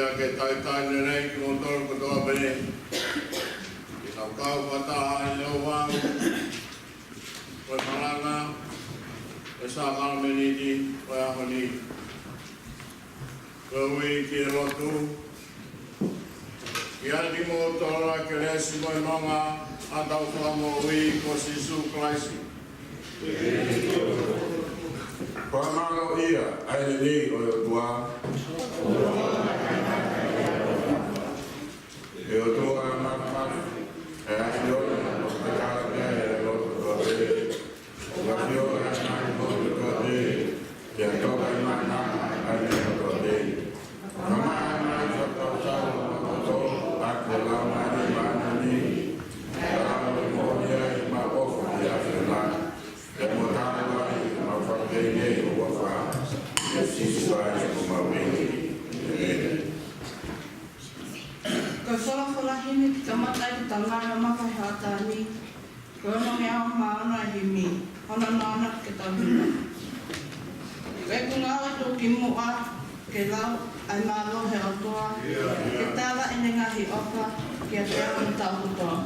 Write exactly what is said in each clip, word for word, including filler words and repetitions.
Ke talitali lelei kimoutolu kotoa pē. Ke tau kau fakataha ʻi he ouau ʻo e malanga ʻo e sākalamēniti ʻo e ʻaho ni. Ko e ui ki he lotu. Ke ʻiate kimoutolu ʻa e kelesi mo e nonga ʻa hotau Fakamoʻui ko Sīsū Kalaisi. Fakamālō ia ʻa e lelei ʻo e ʻOtua. ʻE ʻOtua māfimafi, ʻe ʻAfiona, ʻoku te kau pē ʻi he lotu kotoa pē. ʻOku ʻafio ʻa e ngaahi moʻui kotoa pē, pea toka ʻi he maama ʻa e meʻa kotoa pē. Naʻa mai ʻa e fakakaukau ʻo e loto ʻaki ʻa e Laumālie Māʻoniʻoni, ʻe lau mo ia ʻi he mau ʻofa ki he ʻAfiona, pea mo taʻu ai ʻemau fakafeʻiloaki ʻo e huafa ʻo Sīsū Kalaisi ko homau ʻEiki. ʻĒmeni. Ko e folofola himi ke kamata ai ʻetau ngāue mamafa he hoʻatā ni, ko e ono ngeau mā ono ʻa e himi, ono noa noa ke tau himi. Ko ʻeku ngāue tuʻukimuʻa ke lau ʻa e mālō ʻo e ʻOtua, ke tala ʻene ngaahi ʻofa kiate au ʻi he taʻu kotoa.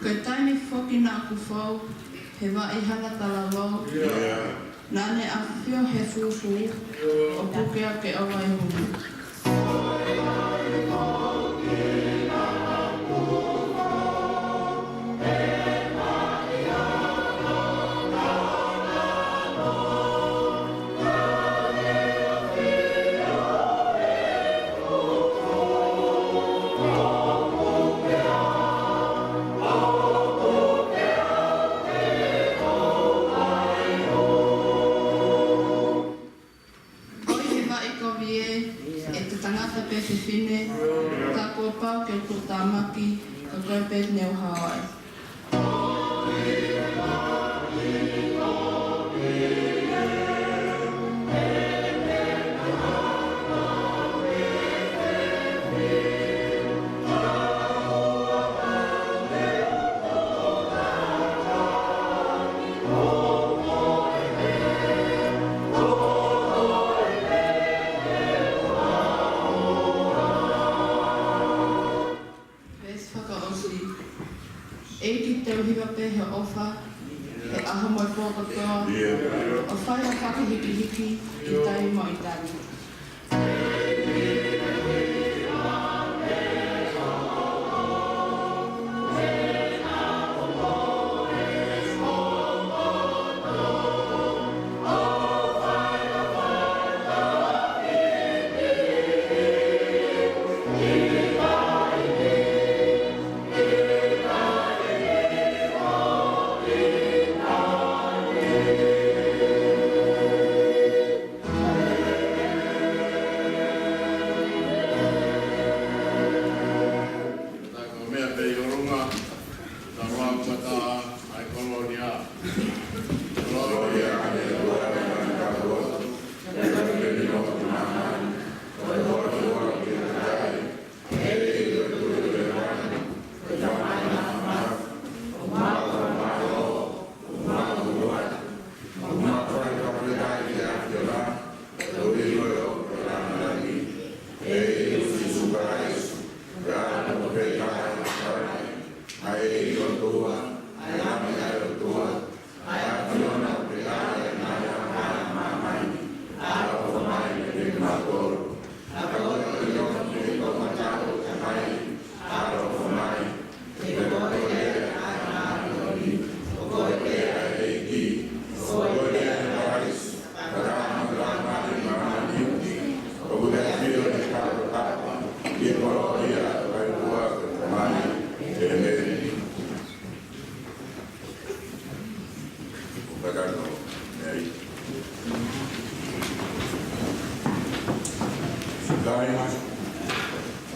Ko e taimi foki naʻa ku fou he vaʻa hala talavou, ʻio, naʻa ne ʻafio he fufū, ʻio, ʻo puke au ke ʻoua ʻe hulu. Ko e vaʻa kovi ē, ʻe te tangata pe fefine, ka kuo pau ke u tuʻutāmaki, ka ko e pē ne u hao ai. Veesi fakaʻosi. ʻEiki, te u hiva pē he ʻofa, he ʻaho mo e pō kotoa, ʻio, ʻo fai ha fakahīkihiki ʻi taimi mo e taimi.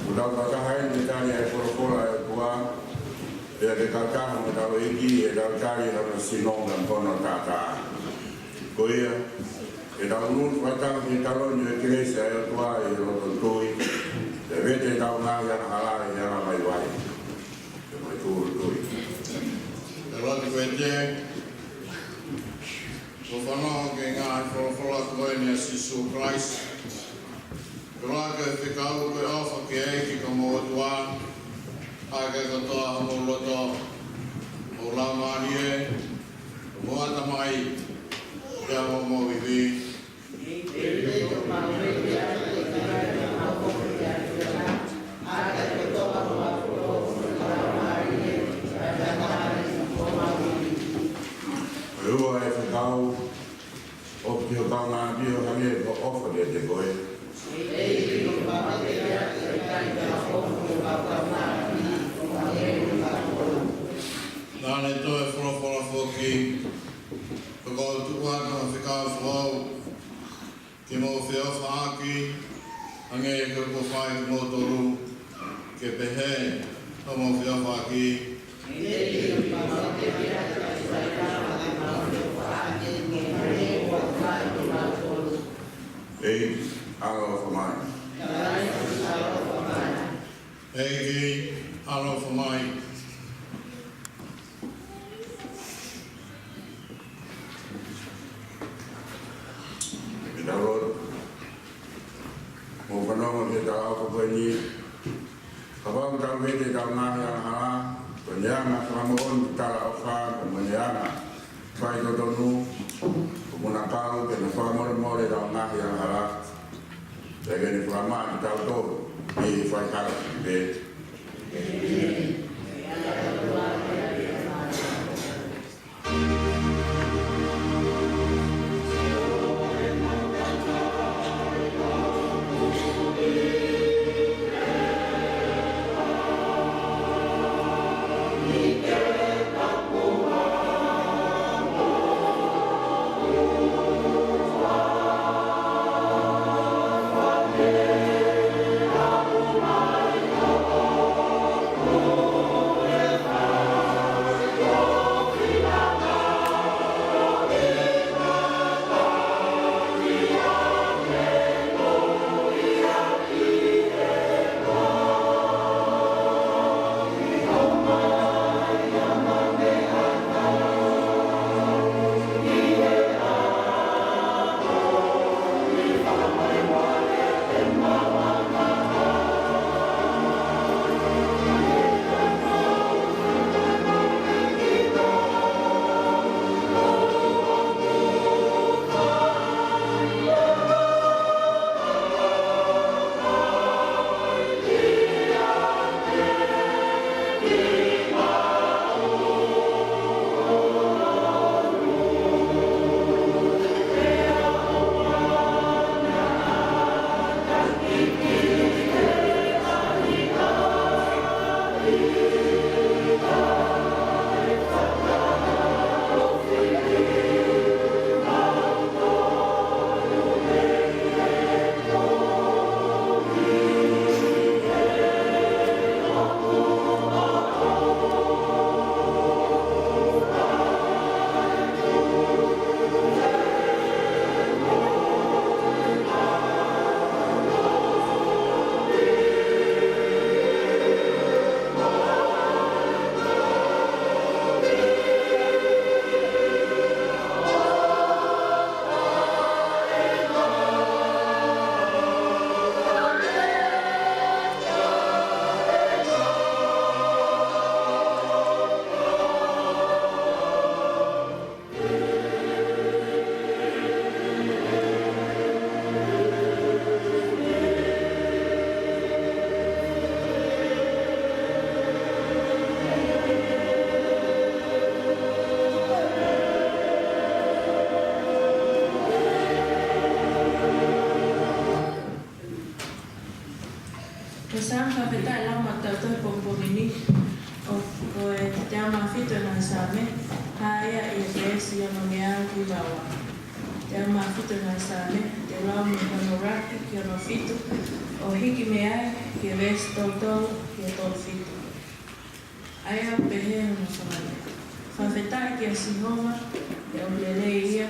Kuo tau fakahā ʻi he tali ʻa e folofola ʻa e ʻOtua, pea ke kautaha mo hotau ʻEiki ʻetau tali hono sino mo hono taʻataʻa. Ko ia, ke tau ʻunu fakataha ki he taloni ʻo e kelesi ʻa e ʻOtua ʻi he loto tui, pea vete ʻetau ngaahi angahala ʻi he anga vaivai. Ke mo e tūʻulutui. Ke lati ko e te, ko fanongo ki he ngaahi folofola ko eni ʻa Sīsū Kalaisi. Ko e fekau ko e ʻofa ki he ʻEiki ko homou ʻOtua ʻaki ʻa e kotoa homou loto, homou laumālie, homou ʻatamai, pea mo hoʻomou ivi. Ko e ua e fekau, ʻofa ki ho kaungāʻapi ʻo hangē ko hoʻo ʻofa kiate koe. Naʻa ne toe folofola foki, ko e tuʻu atu ha fekau foʻou, ke mou feʻofaʻaki, hangē ko ʻeku fai kimoutolu, ke pehē hoʻomou feʻofaʻaki. ʻEiki, ʻaloʻofa mai. ʻEiki, ʻaloʻofa mai. Ke tau lotu. Mou fanongo ki he talaʻofa ko eni. Kapau ʻoku tau vete ʻetau ngaahi angahala, ko e meʻa maʻa fakamoʻoni talaʻofa, ko e meʻa maʻa faitotonu, ʻoku na kau ke na fakamolemole ʻetau ngaahi angahala. Pea ke ne fakamaʻa kitautolu ʻi he faihala pē. Ko e Saame fakafetaʻi ʻe lau maʻatautolu he pongipongi ni, ʻoku, ko e teau mā fitu ʻo e ngaahi Saame, hā ia ʻi he veesi ono mei he hiva ua. Teau mā fitu ʻo e ngaahi Saame, te u lau mei hono ʻuluaki ki hono fitu, ʻo ʻo hiki mei ai ki he veesi tolu tolu ki he tolu fitu. ʻA ia ʻoku pehē hono fakalea: Fakafetaʻi kia Sihova, he ʻoku lelei ia,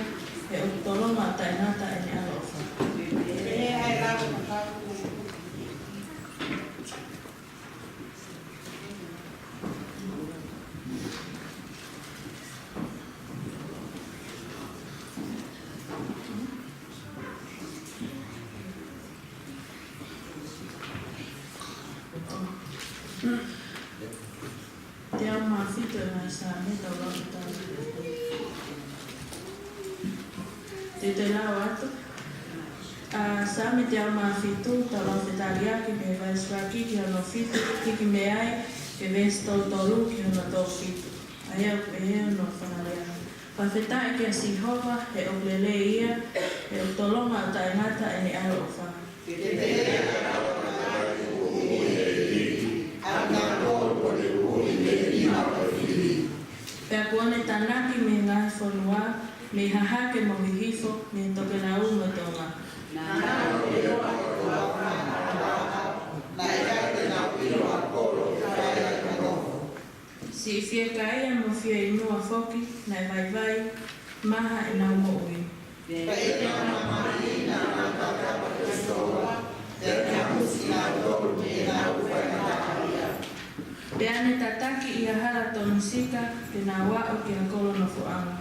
he ʻoku tolonga ʻo taʻengata ʻene ʻaloʻofa. Teau mā fitu ʻa e Saame, tau lau ʻetau. Te te lau atu. ʻA, Saame teau mā fitu, tau lau fetaliaki mei he veesi ʻuluaki ki hono fitu, hiki mei ai ki he veesi tolu tolu ki hono tolu fitu. ʻA ia ʻoku pehē hono fakalea: Fakafetaʻi kia Sihova, he ʻoku lelei ia, he ʻoku tolonga ʻo taʻengata ʻene ʻaloʻofa. Pea kuo ne tānaki mei he ngaahi fonua, mei hahake mo hihifo, mei he tokelau mo e tonga. Siʻi fiekaia mo fieinua foki, naʻe vaivai maha ʻenau moʻui. Pea ne tataki ʻi ha hala tonu sika, te nau aʻu ki ha kolo nofoʻanga.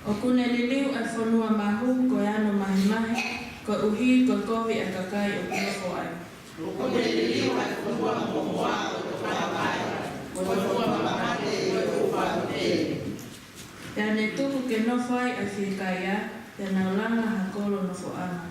ʻOku ne liliu ʻa e fonua mahu ko e ano mahimahi, koeʻuhi ko e kovi ʻa e kakai ʻoku nofo ai. Pea ne tuku ke nofo ai ʻa e fiekaia, pea nau langa ha kolo nofoʻanga.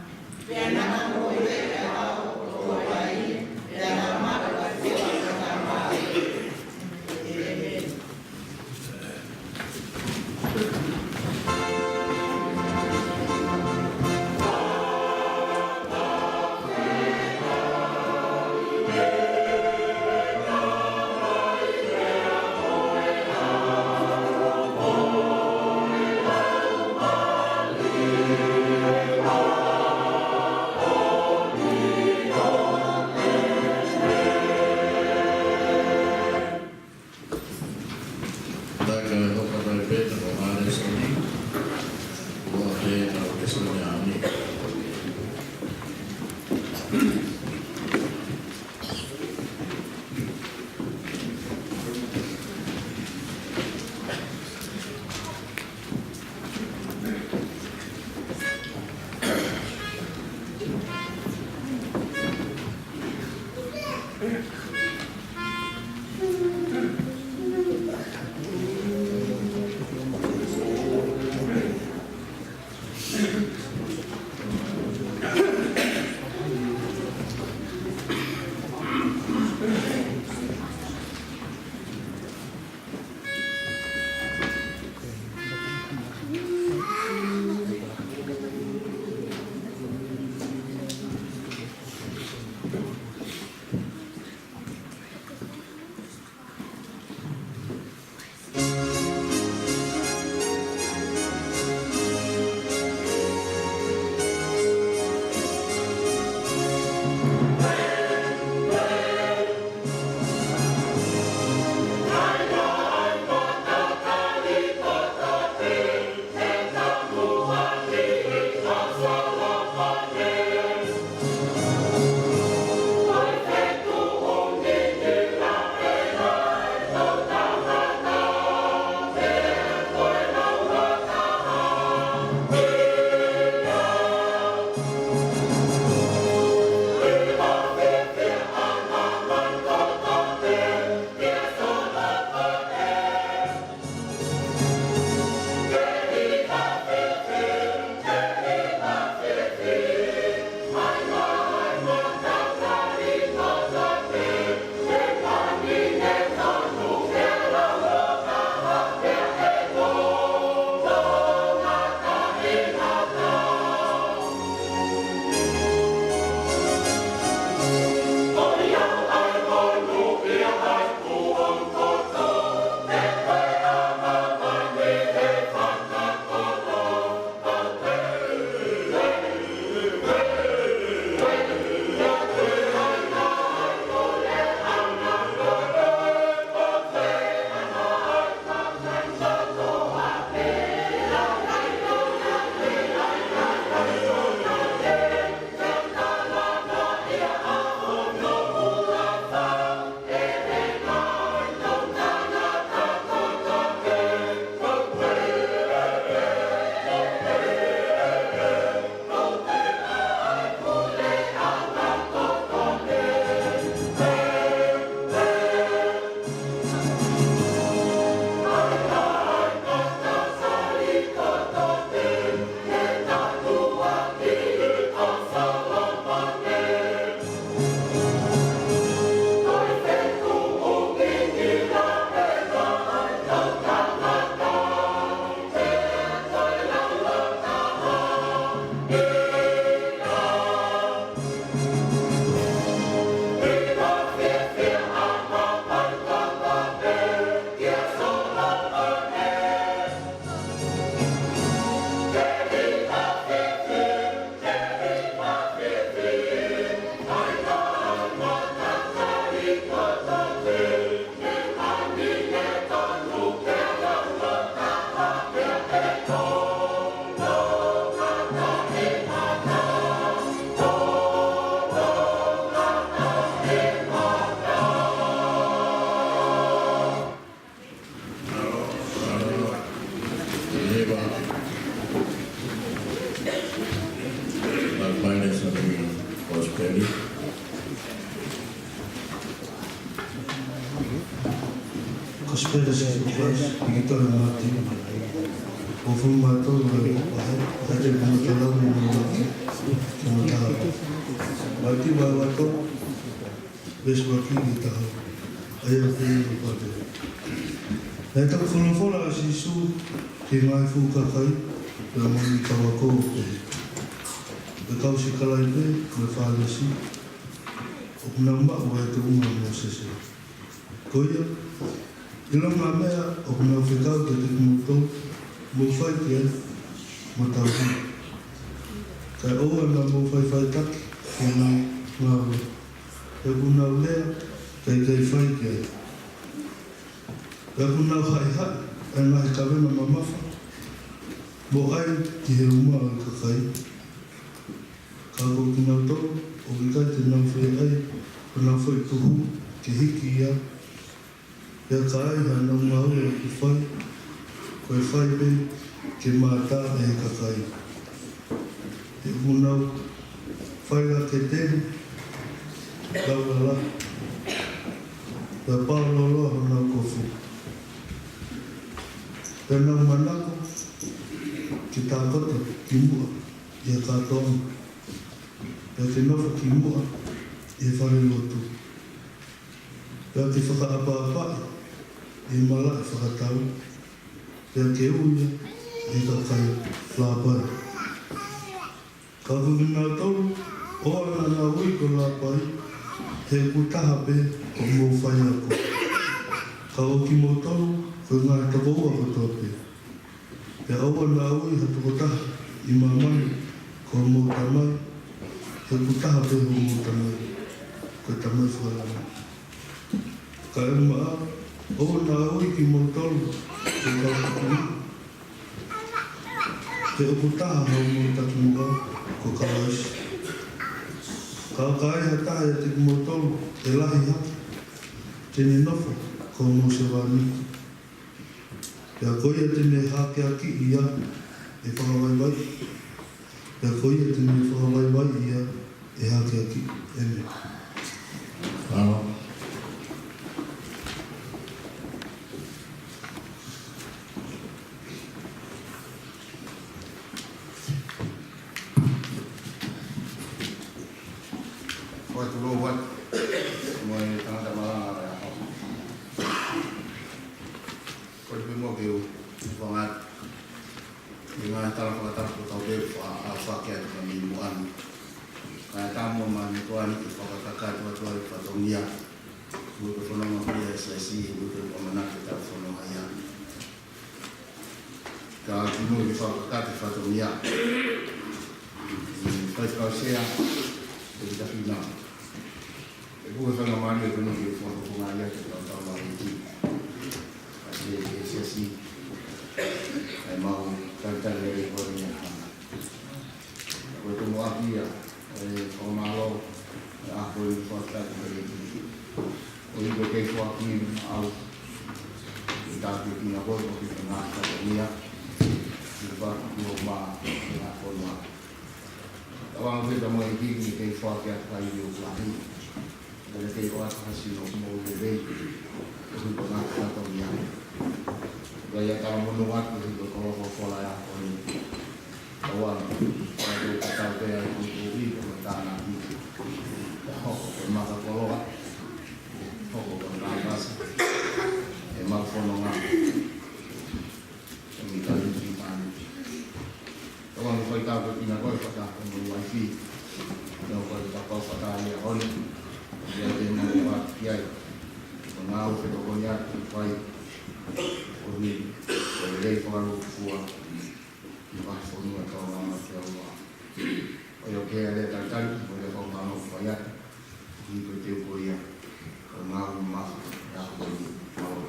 Mark Minus and Prosperity. Kosipeli Sīsū Kalaisi, ʻi he tohi Mātiu. Uofulu mā tolu, vahe, vahe tolu, mā tolu ki he mā taha. Mātiu vahe uofulu mā tolu, veesi ua ki he taha. ʻA ia ʻoku pehē ʻa e pātele. Naʻe toki folofola ʻa Sīsū ki he ngaahi fuʻu kakai, pea mo e kau ako ʻo pehē: Ko e kau sikalaipe mo e Fālesi, ʻoku nau maʻu ʻa e tuʻunga ʻo Mōsese. Ko ia, ʻilonga e meʻa ʻoku nau fekau kiate kimoutolu, mou fai ki ai, mo tauhi. Kae ʻoua naʻa mou faʻifaʻitaki ki heʻenau ngāue. He ʻoku nau lea, kae ʻikai fai ki ai. Pea ʻoku nau haʻihaʻi ʻa e ngaahi kavenga mamafa, mo ʻai ki he uma ʻo e kakai. Ka ko kinautolu, ʻoku ʻikai te nau fie ʻai honau foʻi tuhu ke hiki ia, pea ka ai haʻanau ngāue ʻoku fai, ko e fai pē ke mātā ʻe he kakai. He ʻoku nau fai laketeni, lau lalahi, pea pao lōloa honau kofu. Pea nau manako ke tākoto ki muʻa ʻi he kātoanga, pea ke nofo ki muʻa ʻi he falelotu, pea ke fakaʻapaʻapaʻi ʻi he malaʻe fakatau, pea ke ui ʻe he kakai, Lāpai. Ka ko kinautolu, ʻoua naʻa nau ui ko Lāpai, he ʻoku taha pē hoʻomou faiako. Ka ko kimoutolu, ko e ngaahi tokoua kotoa pē. Pea ʻoua naʻa ui ha tokotaha ʻi māmani ko homou tamai, he ʻoku taha pē hoʻomou Tamai, ko e Tamai Fakalangi. Kaeʻumaʻā, ʻoua naʻa ui kimoutolu ko e kau takimuʻa, he ʻoku taha hoʻomou takimuʻa, ko Kalaisi. Ka ʻo ka ai ha taha ʻiate kimoutolu ʻe lahi hake, te ne nofo ko homou sevāniti. Pea ko ia te ne hakeakiʻi ia, ʻe fakavaivaiʻi. Pea ko ia te ne fakavaivaiʻi ia, ʻe hakeakiʻi. ʻĒmeni. Mālō. Ko e tulou atu mo e tangata malanga ʻo e ʻaho. Ko e pē mo ke u fanga ʻi he ngaahi tala fakatapu ko tau pē fa-, ʻa fake atu ka mi muʻani. Ka e tamu ma ni koani ke fakakakato atu ai fatongia. Mo ke fononga pē ʻa e siasi, mo ke ʻamanaki ke tau fononga ia. Ka kimuʻa ke fakakakato fatongia. Faifekau Sea, ʻe kita fina. ʻE puke fanga mali ʻe kona ke fua ko ngā ia ke tau tau mali ki. Ka ke, ke siasi. ʻAi mau, talitali ʻe koe ni a hana. Ko e tomo aki ia, ʻe fakamālō, ʻe a koe ni fua tali ʻe ki. ʻO i ko kei fua ki au. ʻE tāpio ki na koe, ko ke fanga fakamia. ʻI fua ki o ma, ʻe a koe ma. Tau anga pē ka mo e kiki ni kei fua ki a kai i o kulahi. Pea kei ʻoatu ha sino mo lelei, ko e huka ngā kata ko ia. Ka ia tala mono atu, ko e huka koloa ko e ʻaho ni. Tauan, ka te ka tau pea i ko i ko i ko e tānaki. Ka hoko ko e maka koloa, hoko ko e kākasa, ʻe mau fononga. Ko mi ka luki tānaki. Tau anga fai tāpē pina koe fata ko mo waifi. Tau koe ka pau fata ia hone. Ia te mo wa ki ai. Ko ngā o fetokoni atu ki fai. Ko ni, ko e lei fakalukufua. Ki wa fonua tau ngā ma te aua. ʻO ia ke ale talitali, ko ia kau ngā o fai atu. Ki ko te ko ia. Ko ngā o ma, ia ko ni. Mālō.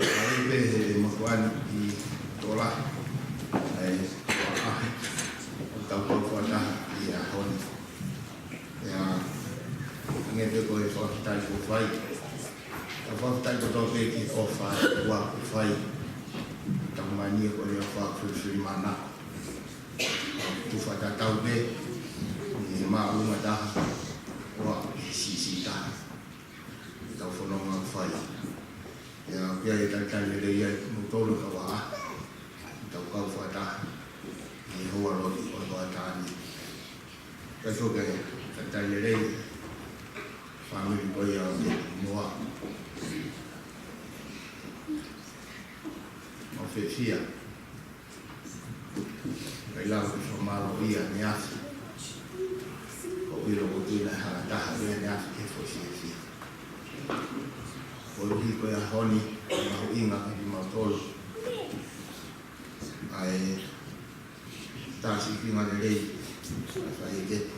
Ai pē he makuani i tola. Ai, ʻo tau kau kuata i a honi. Ia, Pea ko e fakafetaʻi kuo fai. Tau fakafetaʻi kotoa pē ki he ʻofa ʻa e ʻOtua kuo fai. Tau mālō ko e ʻofa filifilimānako. Tufa tatau pē, ʻi he māʻolunga taha, ʻo aʻu ki he siʻisiʻi taha. Tau fononga fai. ʻIo, pea ʻoku ou talitali lelei ai kimoutolu kau ʻaʻahi. Tau kau fakataha ʻi he houa lotu ʻo e hoʻatā ni. Kae foki ai, talitali lelei fāmili ko ia ʻo Moa. Mau fiefia. Kae lau ke fakamālō ia ʻaneafi. ʻOku ou ʻilo ʻoku ʻi ai ha taha ia ʻaneafi ke foʻi fiefia. Koeʻuhi ko e ʻaho ni, mahuʻinga kiate kimautolu. ʻA e tā sīpinga lelei, ʻa e fai ʻe Kepu.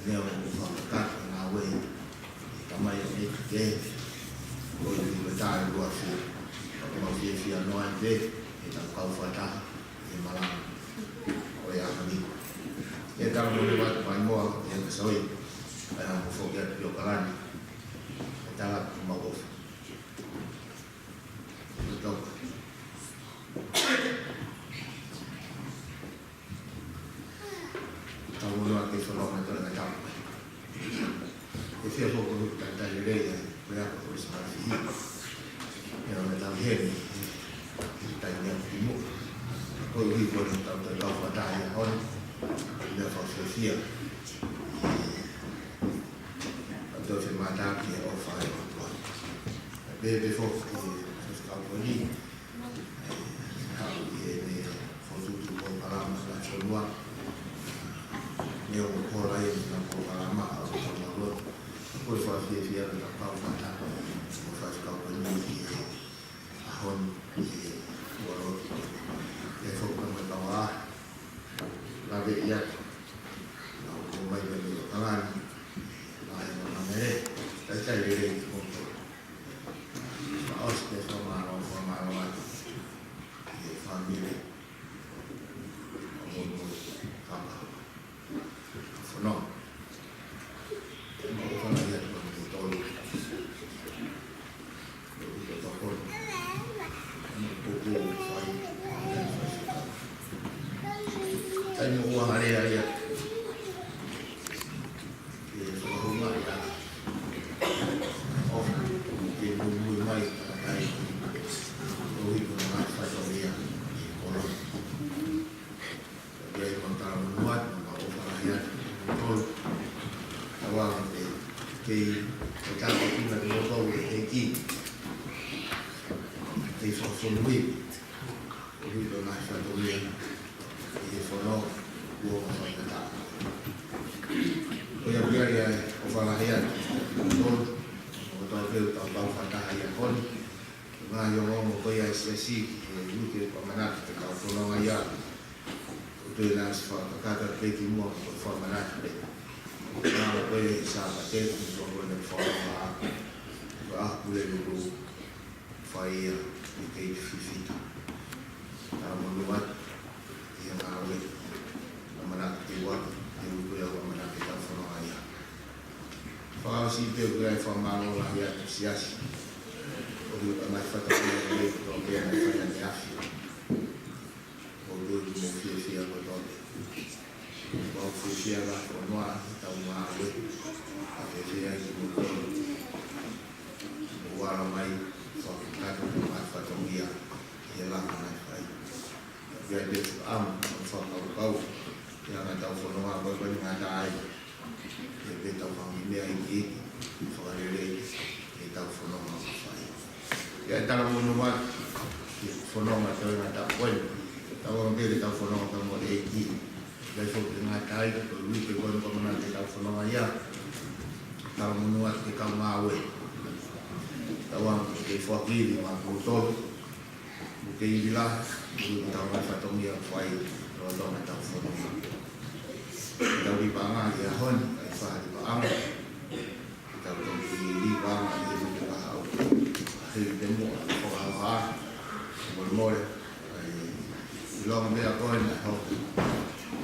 Neongo ʻoku fakakakato e ngāue ʻa e tamai ʻo e ʻEiki ke, koeʻuhi ko e tā ʻe ua fia. Ka ʻoku mau fiefia noa ai pē, ʻetau kau fakataha, ʻi he malanga ʻo e ʻaho ni. ʻE tau mole watu mai Moa, ʻe ka soi, ʻa e ʻamu foki atu ʻi ʻAokalani, ʻe tala ʻoku mau ʻofa. Tau loto. Tau loto atu ke fanongo atu ʻa e ngaahi tapu. ʻE fie foki ʻo talitali lelei ʻa e, ko ia ko e Christmas ʻi. ʻE ʻoua naʻa tau heni, ʻi he taimi ʻaku ki muʻa. Koeʻuhi ko ʻetau, tau fakataha ʻi he ʻaho ni. Meʻa fakafiefia. Tau toe femātaaki he ʻofa ʻa e ʻOtua. Pea pehē foki ki he Faifekau Poli, ʻe haʻu ki heʻene fokotuʻutuʻu polokalama ʻa e fonua. Neongo ʻoku hala ʻene polokalama ʻa e fonua. Ko e fakafiefia ke tau kau fakataha mo e Faifekau Poli ki he ʻaho ni, ki he houa lotu. Pea foki mo e kau ʻaʻahi, lave ia. Naʻa ku mai mei ʻAokalani, naʻe ʻi ai ʻa e mele, talitali lelei kimoutolu. Fakaʻosi pē fakamālō, fakamālō atu ki he fāmili ʻo Moʻui Moʻui Fakahā. Fononga. Mau ʻofa lahi atu kiate kimoutolu. Mau ʻofa atu. Mau ʻofa atu. Taimi ʻoku ʻalu ai ia. Ke fakahū mai ʻa e ʻofa, ke muimui mai ʻa e kakai koeʻuhi ko e ngaahi fatongia ʻi he kolo. Pea ʻi he mau talamonū atu, mau ʻofa lahi atu, tolu. Tau anga pē, kei, kei tāpuekina kimoutolu ʻe he ʻEiki. Kei fakafonua. Koeʻuhi ko e ngaahi fatongia ʻi he fono kuo mafai ʻa e tau. Ko ia pē ia ʻa e ʻofa lahi atu. Tolu, ʻoku tau pehē ʻoku tau kau fakataha ʻi he ʻaho ni. Ngaahi ongoongo ko ia ʻa e siasi, ʻe ui ke fakamanatu ke tau fononga ia. ʻOku toe naʻa si fakakakato pē ki muʻa ko e fakamanatu pē. Ngaahi ko ia ʻi Sāpate, ko e fakamanatu fononga. Ko e ʻaho Pulelulu. Fai ia ʻi he kei fifita. Talamonū atu ʻi he ngāue. ʻAmanaki ke ua, ʻe ui ko ia ʻamanaki ke tau fononga ia. Fakaʻosi pē ʻoku ʻi ai e fakamālō lahi atu siasi. ʻOku ʻi ai e ngaahi fatongia lelei kotoa pē naʻe fai ʻaneafi. ʻOku ou tui ʻoku mou fiefia kotoa pē. Mau fiefia ʻa e fonua ʻi heʻetau ngāue. ʻA e fiefia ai kimoutolu. Mou ala mai, fakakakato ʻa e ngaahi fatongia ʻi he laka naʻe fai. Pea ʻi he ʻamu, ʻa e fakakaukau, ʻi he anga ʻetau fononga, ko e ko e ngata ai. Pea pē tau fanga meʻa iiki, fakalelei ʻetau fononga ʻoku fai. Pea talamonū atu, ki he fononga ʻo e ngaahi taʻu ko eni, tau anga pē ke tau fononga pea mo e ʻEiki. Pea ʻoku ngata ai, ko e uike ko eni ʻoku ʻamanaki ke tau fononga ia. Talamonū atu ki he kau ngāue. Tau anga ke foaki ivi maʻa kimoutolu. Mo e ivi lahi, ʻi heʻetau ngaahi fatongia ʻoku fai, lolotonga ʻetau fononga. Tau lipaʻanga ʻi he ʻaho ni, kae fai ha lipaʻanga. Tau toki lipaʻanga ʻi he uike kahaʻu. Hili te mua, ko e ʻaho, molemole, ʻai, ʻilonga meʻa ko ena, hoko.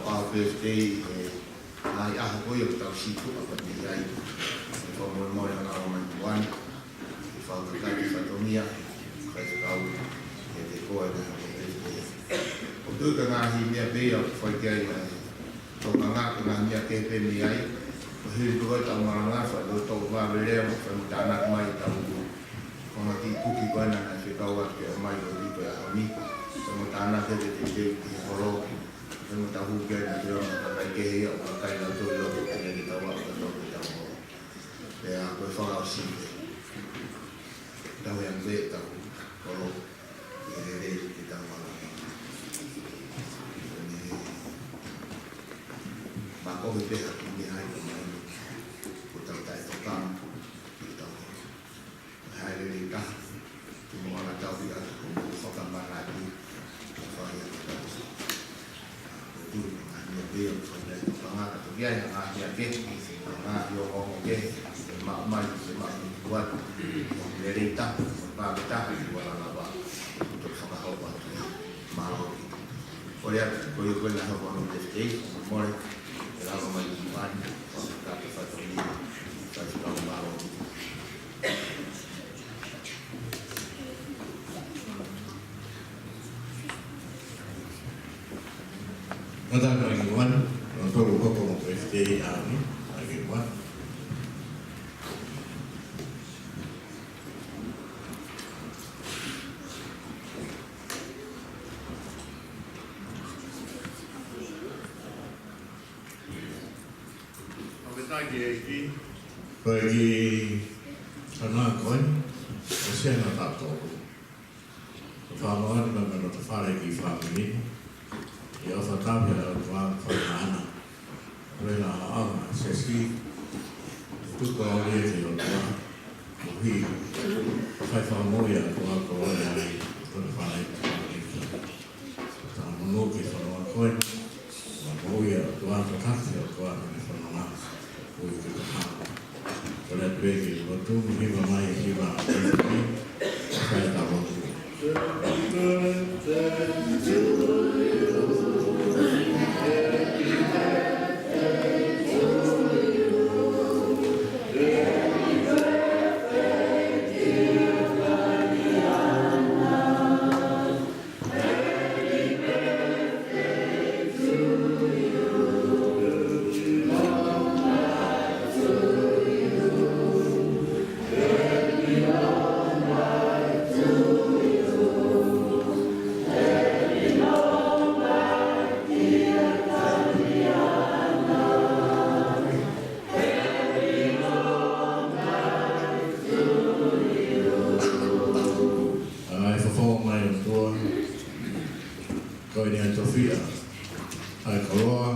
Ko e birthday, ʻe, ʻai ʻaho ko ʻoku tau situʻa pē mei ai. Fakamolemole ʻa e ʻOtua mai ki muʻa ni. Ke fakakakato e fatongia, faifekau, ʻiate koe ʻa e ʻOtua. ʻOku ʻi ai e ngaahi meʻa pē ia ʻoku fai ki ai ʻa e tokanga, ko e ngaahi meʻa kehe pē mei ai. Ko e hili pē ko e tau malanga, fai ko e tau vave lea, fai mo tānaki mai ʻetau konga kiʻi kuki ko ena naʻe fekau atu ke ʻomai ko e ʻaho ni. Fai mo tānaki ke te te ki holo. Fai mo tau hū ki ai naʻa te ʻomai kakai kehe ia ʻo kakai nautolu ʻo te ke tau ʻalu ka tau ke tau holo. Pea ko e fakaʻosi pē. Tau ʻi ai pē ʻetau holo. ʻI he lelei ke tau ʻalu. Ko e meʻa ko ē pē ha kiʻi meʻa ʻi ai ka mai. Ko tau taʻetokanga. Ke tau holo. Hai lelei taha, tuʻu mo ala tau ia, ko mo fakamanatu, ko fai ia ko tau. Ko tui ko ngaahi meʻa pē ia, ko fai ia ko tangata, ko ia ia ngaahi meʻa pē, ko ngaahi ʻo ko ke, ko e maʻu mai, ko e maʻu mai kuat, ko lelei taha, ko pāke taha, ko ala lava, ko tau fakahopa atu ia, mālō. Ko ia, ko ia ko e ngaahi hopo no te te, ko mole, e lava mai ki muʻa ni, ko ka te fatongia, ka te kau mālō. Kātaki mai ki muʻa ni, ʻo tolu hoko mo President ʻAoni, mai ki muʻa ni. Fakafetaʻi ki he ʻEiki. Ko e kiʻi tokanga ko eni, ʻosi ʻa e ngaahi taʻu tolu. Ko e fakamoʻoni mai mei he loto fale ki he fāmili. ʻI he ʻofa tapu ʻa e ʻOtua ko e fakamoʻoni. Ko e ʻaonga ʻa e siasi. Tuku ʻa e ʻOtua ki he ʻOtua. Koeʻuhi. Fai fakamoʻui ʻa e ʻOtua ko e ʻai. Ko e fale ki he fāmili. Tau monū ki he fononga ko ē. Ua moʻui ʻa e ʻOtua, tataki ʻa e ʻOtua ki he fononga. Ui ki he fononga. Kole atu pē ke lotu, hiva mai, hiva, hiva mai. Sai tau lotu. ʻA e fafo mai ʻOtua, ko eni ʻa e tofiʻa ʻa e koloa,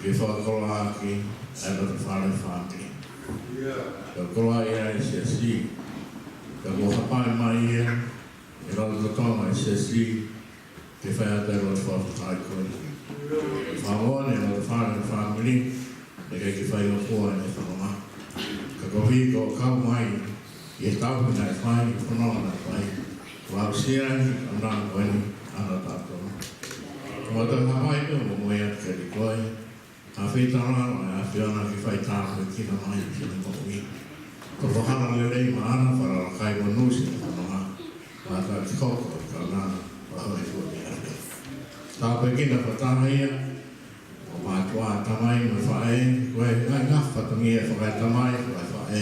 ke fakakoloa ʻaki ʻa e loto fale fāmili. Ko e koloa ia ʻa e siasi, ka kuo hapai mai ia, ʻi he lolotonga ʻa e siasi, ke fai atu ʻa e loto fakafetaʻi ko eni. Fakamoʻoni ʻa e loto fale fāmili, ʻikai ke fai ʻo fua ʻene fononga. Ka koeʻuhi ko e kau mai, ʻi he tauhi naʻe fai, fononga naʻe fai. Kuo aʻusia ʻa e ʻaonga ko eni, ʻa e taʻu tolu. Kuo mau hapai pē ʻo momoʻi atu kiate koe. ʻAfio ʻi he ʻAfiona ke fai tāpuekina mai ki heʻene moʻui. Ko e fakahala lelei maʻana, fakahala kai monū siʻene fononga. Mātuʻaki hoko ʻa e kaunanga, fakahoko e fua mei ʻAfiona. Tāpuekina fakataha ia, ʻo mātuʻa, tamai mo e faʻē, ko e ngaahi fatongia fakaetamai, fakaefaʻē.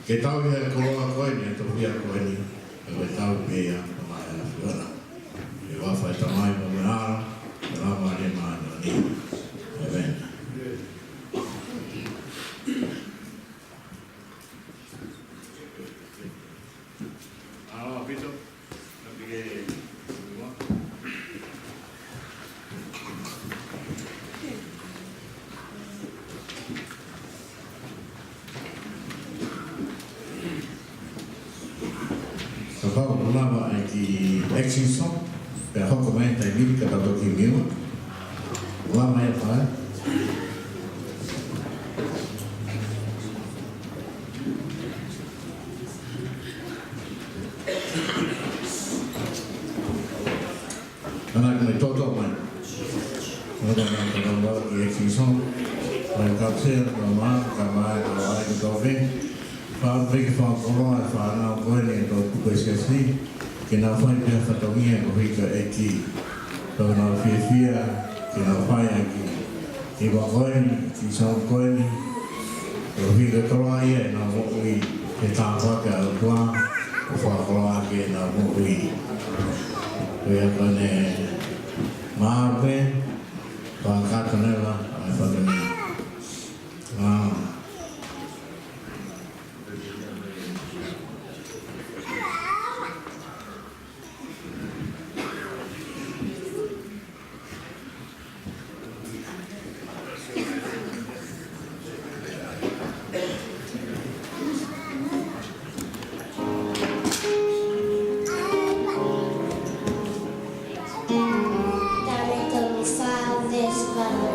Ke tauhi ʻa e koloa ko eni, ʻa e tofiʻa ko eni, ʻa e tauhi pē ia, ʻa e ʻAfiona. ʻI he huafa ʻo e Tamai mo e ʻAlo, mo e Laumālie Māʻoniʻoni. ʻĒmeni. ʻAlo, ʻaupito. Kapau ʻoku lava ʻa e kiʻi action song, pea hoko mai e taimi ni ka tau toki mute. Lava ia, fai. Ana, ko e toto mai. Ana, ko e toto mai, ko e toto mai, ko e toto mai. Kae ʻumaʻā, kae ʻumaʻā, kae ʻumaʻā, kae ʻumaʻā, kae ʻumaʻā, fakafetaʻi ke fakakoloa e fānau ko eni ʻo e toʻutupu ʻo e Siasi, ke nau fai pē ha fatongia koeʻuhi ko e ʻEiki. Pea nau fiefia ke nau fai ʻaki e hiva ko eni, e song ko eni, koeʻuhi ke tolonga ʻenau moʻui he tāpuaki ʻa e ʻOtua, ʻo fakakoloa ʻaki ʻenau moʻui. Ko ia ko eni, maʻu pē, fakakakato leva ʻa e fatongia. ʻĀ. Talateu fā veesi valu.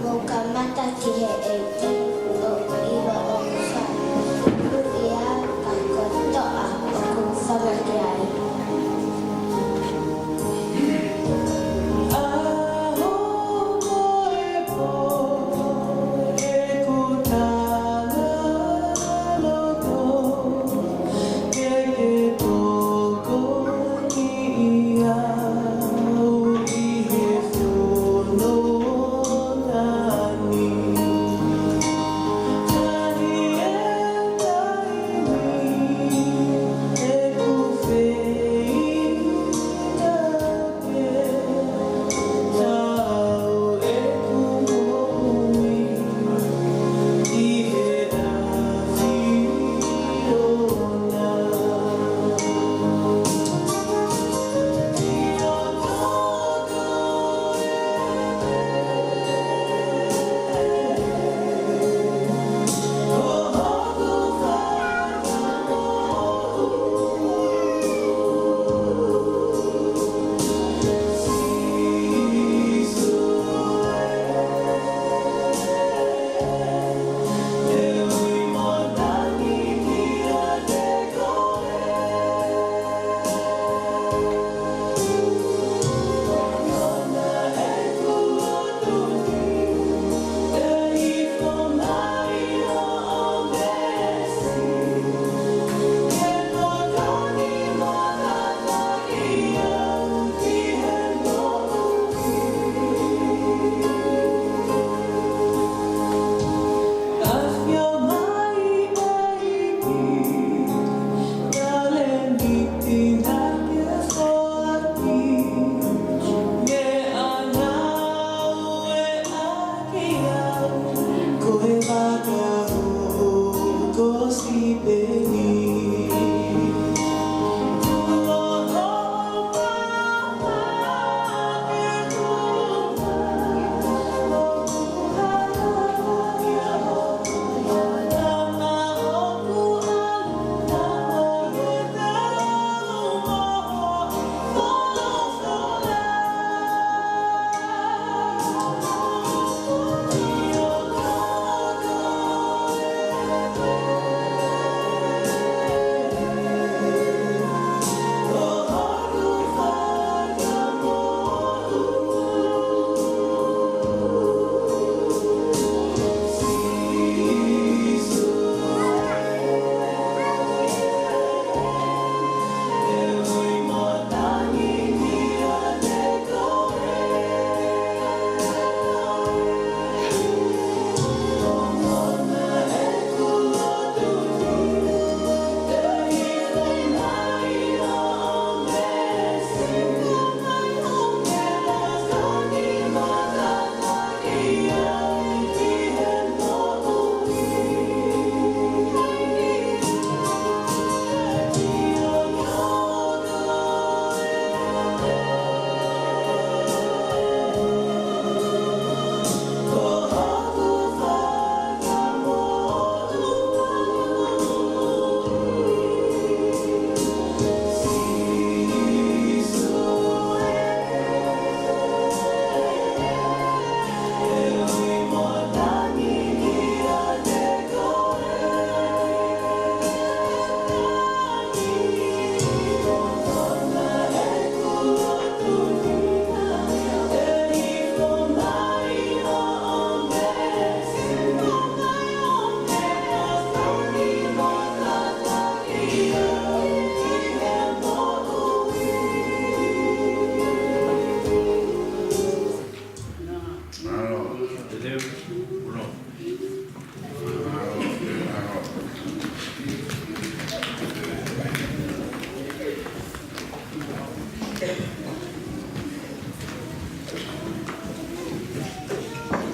Mou kamata ki he ʻEiki ʻo ʻilo ʻoku fai. Tuʻu ia ka ko e toʻa ʻoku fanga ki ai.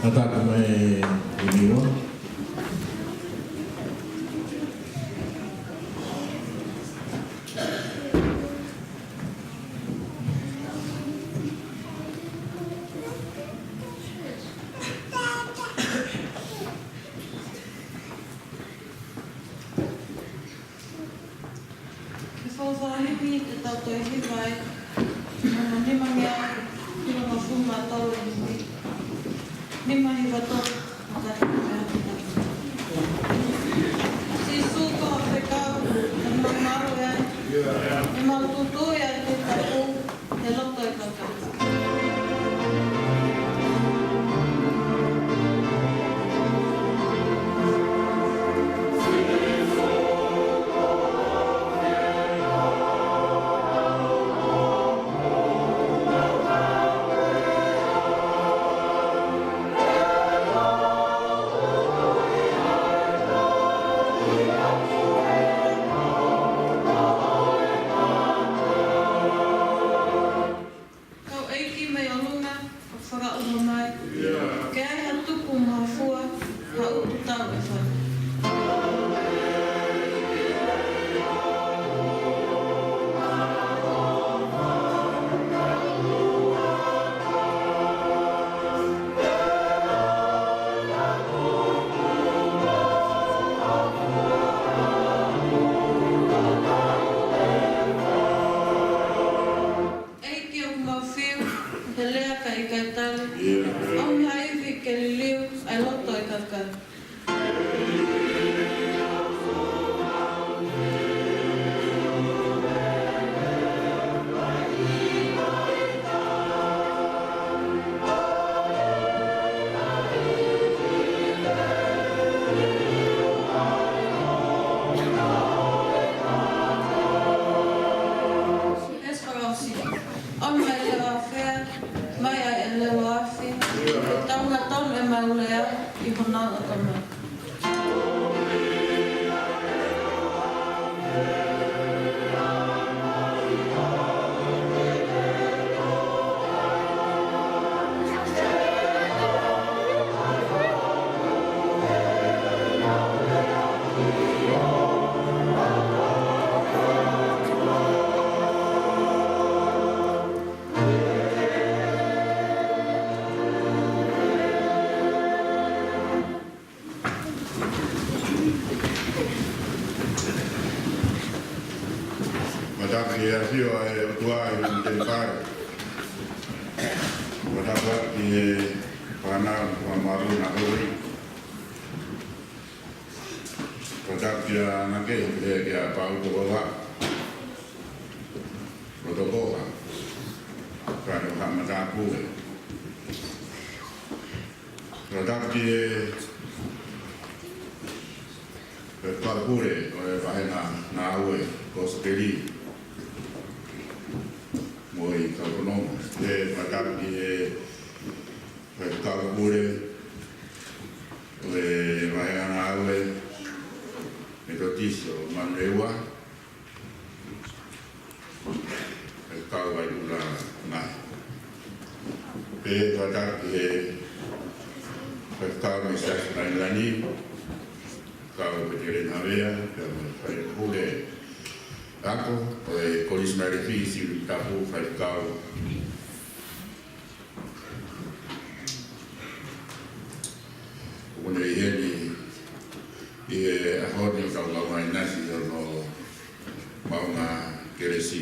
Kātaki mai e niua. Ke fakahiva ʻetau toe hiva ʻi he nima ngeau, nima ngeau fuma tolo hiva. Nima hiva tolo, maka hiva. Sīsū ko e fekau, ʻe mau maʻu ai. ʻE mau tūtū ai ki he tapu, he loto ʻo e kakai. Kau ʻEiki mei ʻolunga, ʻo fakaʻuha mai. Ke ʻi ai ha tupu mo ha fua, ha ʻutu tau ʻe fai. ʻEiki ʻoku mau fiu, he lea ka ʻikai tali. ʻOmi ha ivi ke liliu ʻa e loto ʻo e kakai. ʻEsi fakaʻosi. ʻOmi mai ʻa e leo afe, mai ʻa e leo afe, ʻe tau na tonu ʻemau lea ʻi honau ʻatamai. Mātaki ʻa e ʻAfio ʻa e ʻOtua ʻi he temipale. Mātaki ʻa e fānau, māmālu na hoi. Mātaki ʻa e ngaahi kehe kia Pau Tokoha. Tokoha. Kāne ʻo ha matāpule. Mātaki ʻa e faipule ʻo e Vahenga Ngāue Kosipeli mo e kau fononga. Pea mātaki ʻa e faipule ʻo e Vahenga Ngāue Metotisi ʻo Manurewa. ʻE kau ai ʻula ngai. Pea mātaki ʻa e faifekau mei Siasi Maʻilani, kau Peteleni Havea, pea mo e faipule ako ʻo e Kolisi Maʻilifi, Sivi Tapu, faifekau. ʻOku ne ʻi heni ʻi he ʻaho ni ʻo tau lau mai nasi ʻo no maʻu ngaahi kelesi.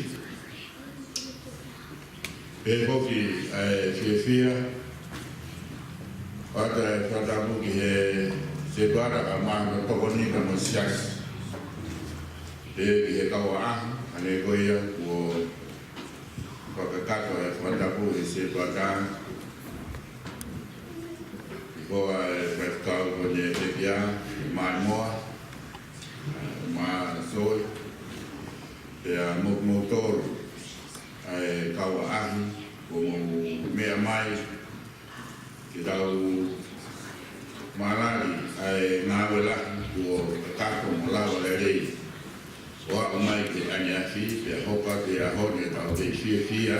Pea foki ʻa e fiefia, ʻoatu e fakatapu ki he setuata ka maha no tokoni ka mo Siasi. Pea ki he kau ʻaʻahi, ʻa ē ko ia kuo fakakakato e fakatapu he setuata. Ko e faifekau ko eni ʻe pekia, Maimoa, Masoe, pea mo kimoutolu ʻa e kau ʻaʻahi, kuo mou meʻa mai, ke tau mālali ʻa e ngāue lahi kuo kakato mo lava lelei. ʻO aʻu mai ki he ʻaneafi, pea hoko atu he ʻaho ni ʻetau kei fiefia,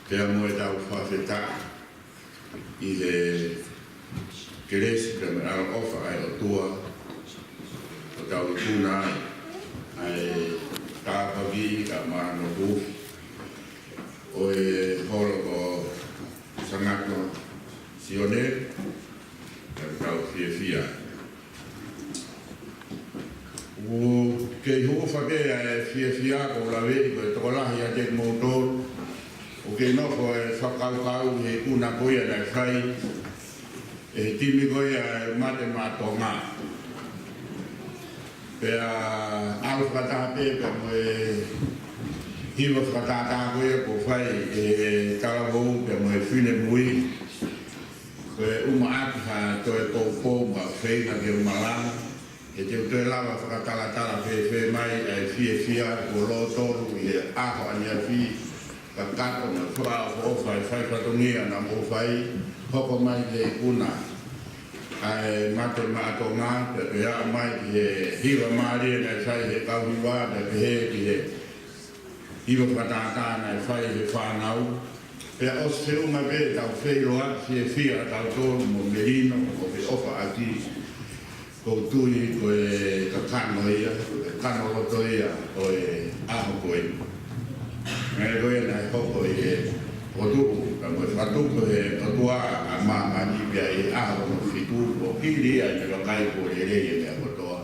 pea mo ʻetau fakafetaʻi ʻi he kelesi pea mo e ʻaloʻofa ʻa e ʻOtua, ʻo tau ikuna ai ʻa e tāpuaki ka mano pu ʻo e holo ko Sangato Sione, ka tau fiefia. ʻOku kei hūfanga pē ʻa e fiefia ko e laveʻi ko e tokolahi ʻiate kimoutolu ʻoku kei nofo he fakakaukau he ikuna ko ia naʻe fai ʻe he timi ko ia ʻa e Mate Maʻa Tonga. Pea ʻalu fakataha pē pea mo e hiva fakatātā ko ia kuo fai ʻe he talavou pea mo e finemui. Ko e ʻumaʻā ha toe poupou mo ha feinga ke u malanga, he te u toe lava fakatalatala fēfē mai ʻa e fiefia kuo lōtolu ʻi he ʻaho ʻaneafi, kakato mo e fakaʻofoʻofa ʻa e fai fatongia naʻa mou fai, hoko mai ki he ikuna ʻa e Mate Maʻa Tonga, pea toe aʻu mai ki he hiva mālie naʻe fai ʻe he kau hiva, pea pehē ki he hiva fakatātā naʻe fai ʻe he fānau. Pea ʻosi feʻunga pē ʻetau feʻiloaki fiefia ʻatautolu mo e melino mo e feʻofaʻaki, ʻoku ou tui ko e kakano ia, e kano loto ia ʻo e ʻaho ko eni. Meʻa ko ia naʻe hoko ʻi he fokotuʻu, ka mo e fakatupu ʻe he ʻOtua ʻa māmani pea ʻi he ʻaho hono fitu, ʻo kili ia ʻi he vakai kuo lelei ʻa e meʻa kotoa,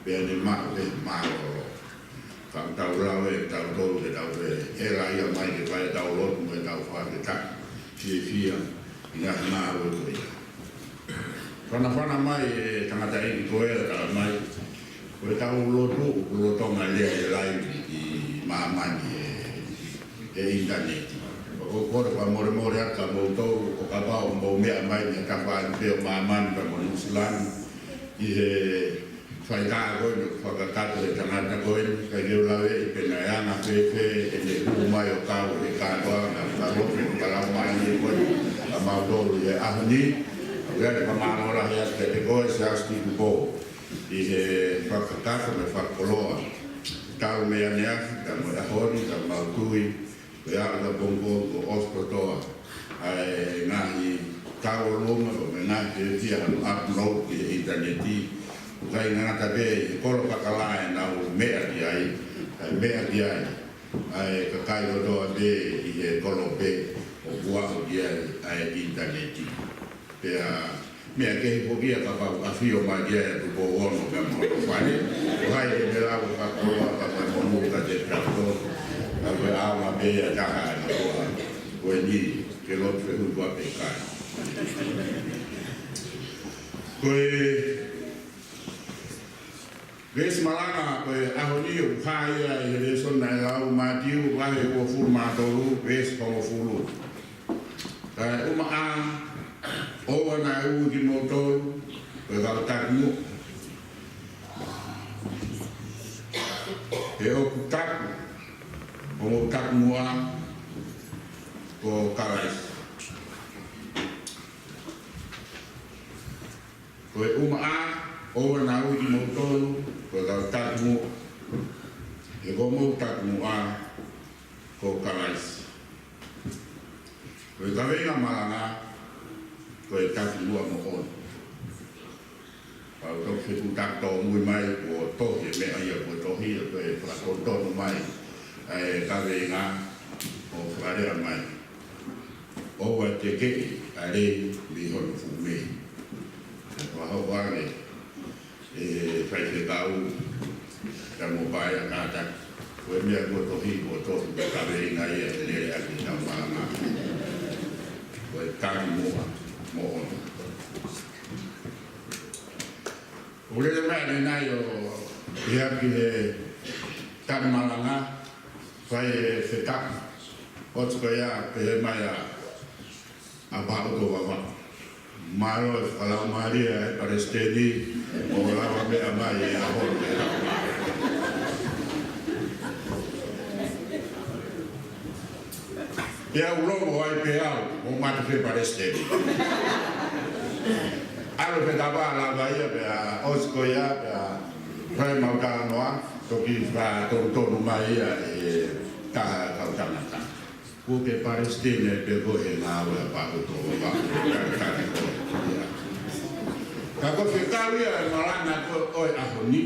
pea ne maʻu pē mālōlō. Ka tau lau ʻe tautolu ke tau pehē, ʻe lava ia mai ke fai ʻetau lotu mo ʻetau fakafetaʻi, fiefia, ʻi he ngaahi ngāue ko ia. Fanafana mai e tangataʻeiki ko ē, tala mai, ko ʻetau lotu, ʻoku lolotonga lea ʻi he laivi ʻi māmani ʻe, ʻe ʻinitaneti. Pea ʻoku ou kole fakamolemole atu kia moutolu, ʻo kapau ʻoku mou meʻa mai mei he tafaʻaki pē ʻo māmani pea mo Nuʻu Sila ni, ʻi he faitā ko eni ʻoku fakakakato ʻe he tangata ko eni, ka ʻikai ke u laveʻi pe naʻe anga fēfē ʻene hū mai ʻo kau he kātoanga, ka lotu fakalaumālie ko eni, ʻa mautolu ʻi he ʻaho ni, ʻoku ou fakamālō lahi atu kiate koe Siaosi Tupou, ʻi he fakakakato mo e fakakoloa, talu mei ʻaneafi, ka mo e ʻaho ni, ka mau tui, ko e aʻu ki he pongipongi kuo ʻosi kotoa ʻa e ngaahi tau ʻo loma, ko e ngaahi fiefia hano upload ki he ʻinitaneti. ʻOku ʻikai ngata pē ʻi he kolo Fakalaʻā ʻenau meʻa ki ai, kae meʻa ki ai ʻa e kakai kotoa pē ʻi he kolope ʻoku aʻu ki ai ʻa e ʻinitaneti. Pea meʻa kehe foki ia kapau ʻe ʻafio mai ki ai ʻa Tupou Ono pea mo hono fale. Ko hai ʻe melau fakakoloa ka ko e monū kiate kitautolu. Ka ko e ʻaonga pē ia ʻe taha ʻa e koloa ko eni ke lotu fehuʻi koā pe ʻikai. Ko e veesi malanga ko e ʻaho ni ʻoku hā ia ʻi he lēsoni naʻe lau, Mātiu vahe uofulu mā tolu, veesi hongofulu. Kae ʻumaʻā, ʻoua naʻa ui kimoutolu ko e kau takimuʻa, he ʻoku taku homou takimuʻa ko Kalaisi. Ko e ʻumaʻā, ʻoua naʻa ui kimoutolu ko e kau takimuʻa, he ko homou takimuʻa ko Kalaisi. Ko e kaveinga malanga ko e takimuʻa moʻoni. Pau toki fetuʻutaki tōmui mai kuo tohi e meʻa ia kuo tohi, ko e fakatonutonu mai ʻa e kaveinga ʻo fakalea mai, ʻoua te ke ʻi ʻa lei mei hono fuʻu meʻi. Ka fakahoko ange ʻe he faifekau, ka mo pae a kātaki, ko e meʻa kuo tohi, kuo tohi, ko e kaveinga ia ʻe lele ʻaki ʻetau malanga. Ko e takimuʻa moʻoni. ʻOku lele mai ʻanenai ʻo ʻi he ʻapi he tali malanga, fai e fetapu, ʻosi ko ia pehē mai ʻa ʻApā ʻOto Vava. Mālō e fakalaumālie ʻa e Palesiteni, ʻo lava meʻa mai he ʻaho ni. Pea u longo ai pē au, ʻo mate fē Palesiteni. ʻAlu fetapa lava ia pea ʻosi ko ia pea fai mau talanoa, toki fakatonutonu mai ia ʻe taha kau tangata. Kuo ke Palesiteni pē koe he ngāue ʻa ʻApā ʻOto Vava, talitali koe ia. Ka ko e fekau ia e malanga ko ē ʻo e ʻaho ni,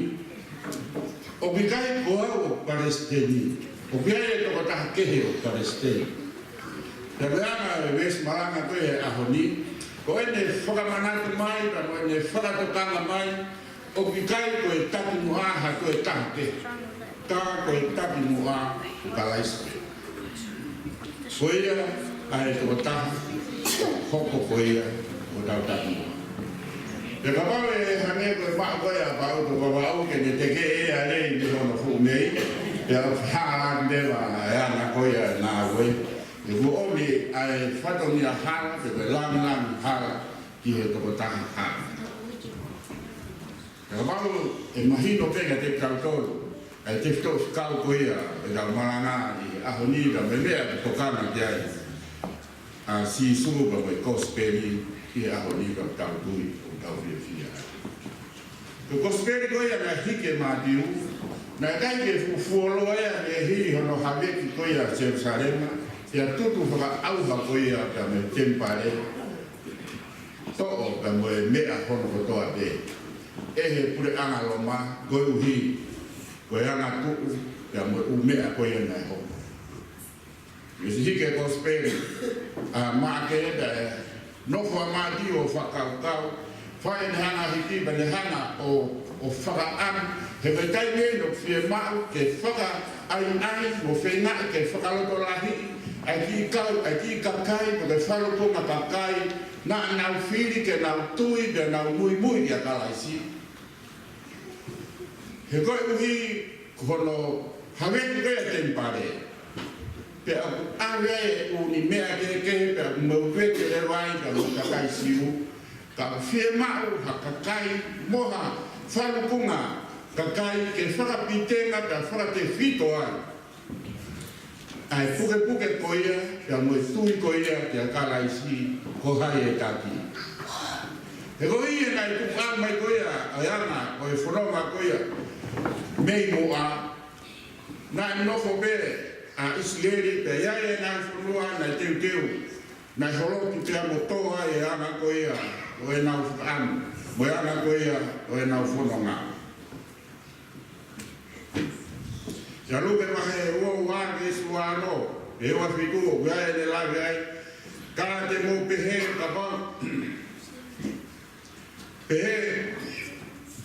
ʻoku ʻikai ko au ʻoku palesiteni, ʻoku ʻi ai e tokotaha kehe ʻoku palesiteni. Pea ko e anga e veesi malanga ko ē ʻo e ʻaho ni, ko ʻene fakamanatu mai, pea ko ʻene fakatokanga mai, ʻoku ʻikai ko e takimuʻa ha toe taha kehe, ka ko e takimuʻa ʻo Kalaisi. Ko ia ʻa e tokotaha, hoko ko ia ko hotau takimuʻa. Pea kapau ʻe hangē ko e maʻu ko ia ʻa Paulo, ko Paulo ke ne teke ʻe ʻa lei mei hono fuʻu mei, pea ʻoku hala atu leva e anga ko ia ʻo e ngāue. ʻOku ʻomi ʻa e fatongia hala, pe ko e lāngilangi hala, ki he tokotaha hala. Pea kapau ʻe mahino pē kiate kitautolu ʻa e tefitoʻi fekau ko ia ʻetau malanga ʻi he ʻaho ni, ka ko e meʻa ʻoku tokanga ki ai ʻa Sīsū pea mo e kosipeli ʻi he ʻaho ni, ka tau tui ʻoku tau fiefia ai. Ko e kosipeli ko ia naʻe hiki ʻe Mātiu, naʻe ʻikai ke fuʻu fuoloa ia mei hili hono haveki ko ia ʻa Selusalema, pea tutu fakaʻauha ko ia pea mo e temipale, toʻo pea mo e meʻa hono kotoa pē ʻe he puleʻanga Loma, koeʻuhi ko e angatuʻu pea mo e ʻū meʻa ko ia naʻe hoko. Mei he hiki e kosipeli ʻa Maʻake, pea nofo ʻa Mātiu ʻo fakakaukau, fai ʻene hanga hiki, pea ne hanga ʻo, ʻo fakaʻamu, he ko e taimi eni ʻoku fiemaʻu ke fakaʻaiʻai mo feingaʻi ke fakalotolahiʻi ʻa e kiʻi kau, ʻa e kiʻi kakai, mo e falukunga kakai naʻa nau fili ke nau tui pea nau muimui kia Kalaisi. He koeʻuhi ko hono haveki ko ia e temipale, pea ʻoku ʻave ai e ʻū meʻa kehekehe, pea ʻoku moʻui pē ke leva ai ka mo e kakai Siu, ka ʻoku fiemaʻu ha kakai mo ha falukunga kakai ke fakapitenga pea fakatefito ai ʻa e pukepuke ko ia, pea mo e tui ko ia kia Kalaisi, ko hai ʻe taki. He ko ia naʻe tuku mai ko ia ʻa e anga ʻo e fononga ko ia mei muʻa, naʻe nofo pē ʻa ʻIsileli, pea ʻi ai e ngaahi fonua naʻe teuteu, naʻe holoki pea mo tō ai e anga ko ia ʻo ʻenau fakaʻamu, mo e anga ko ia ʻo ʻenau fononga. ʻIa Luke vahe ua ua veesi ua ono, ʻe ua fitu, ʻoku ʻi ai ʻene lave ai, ka te mou pehē kapau, pehē,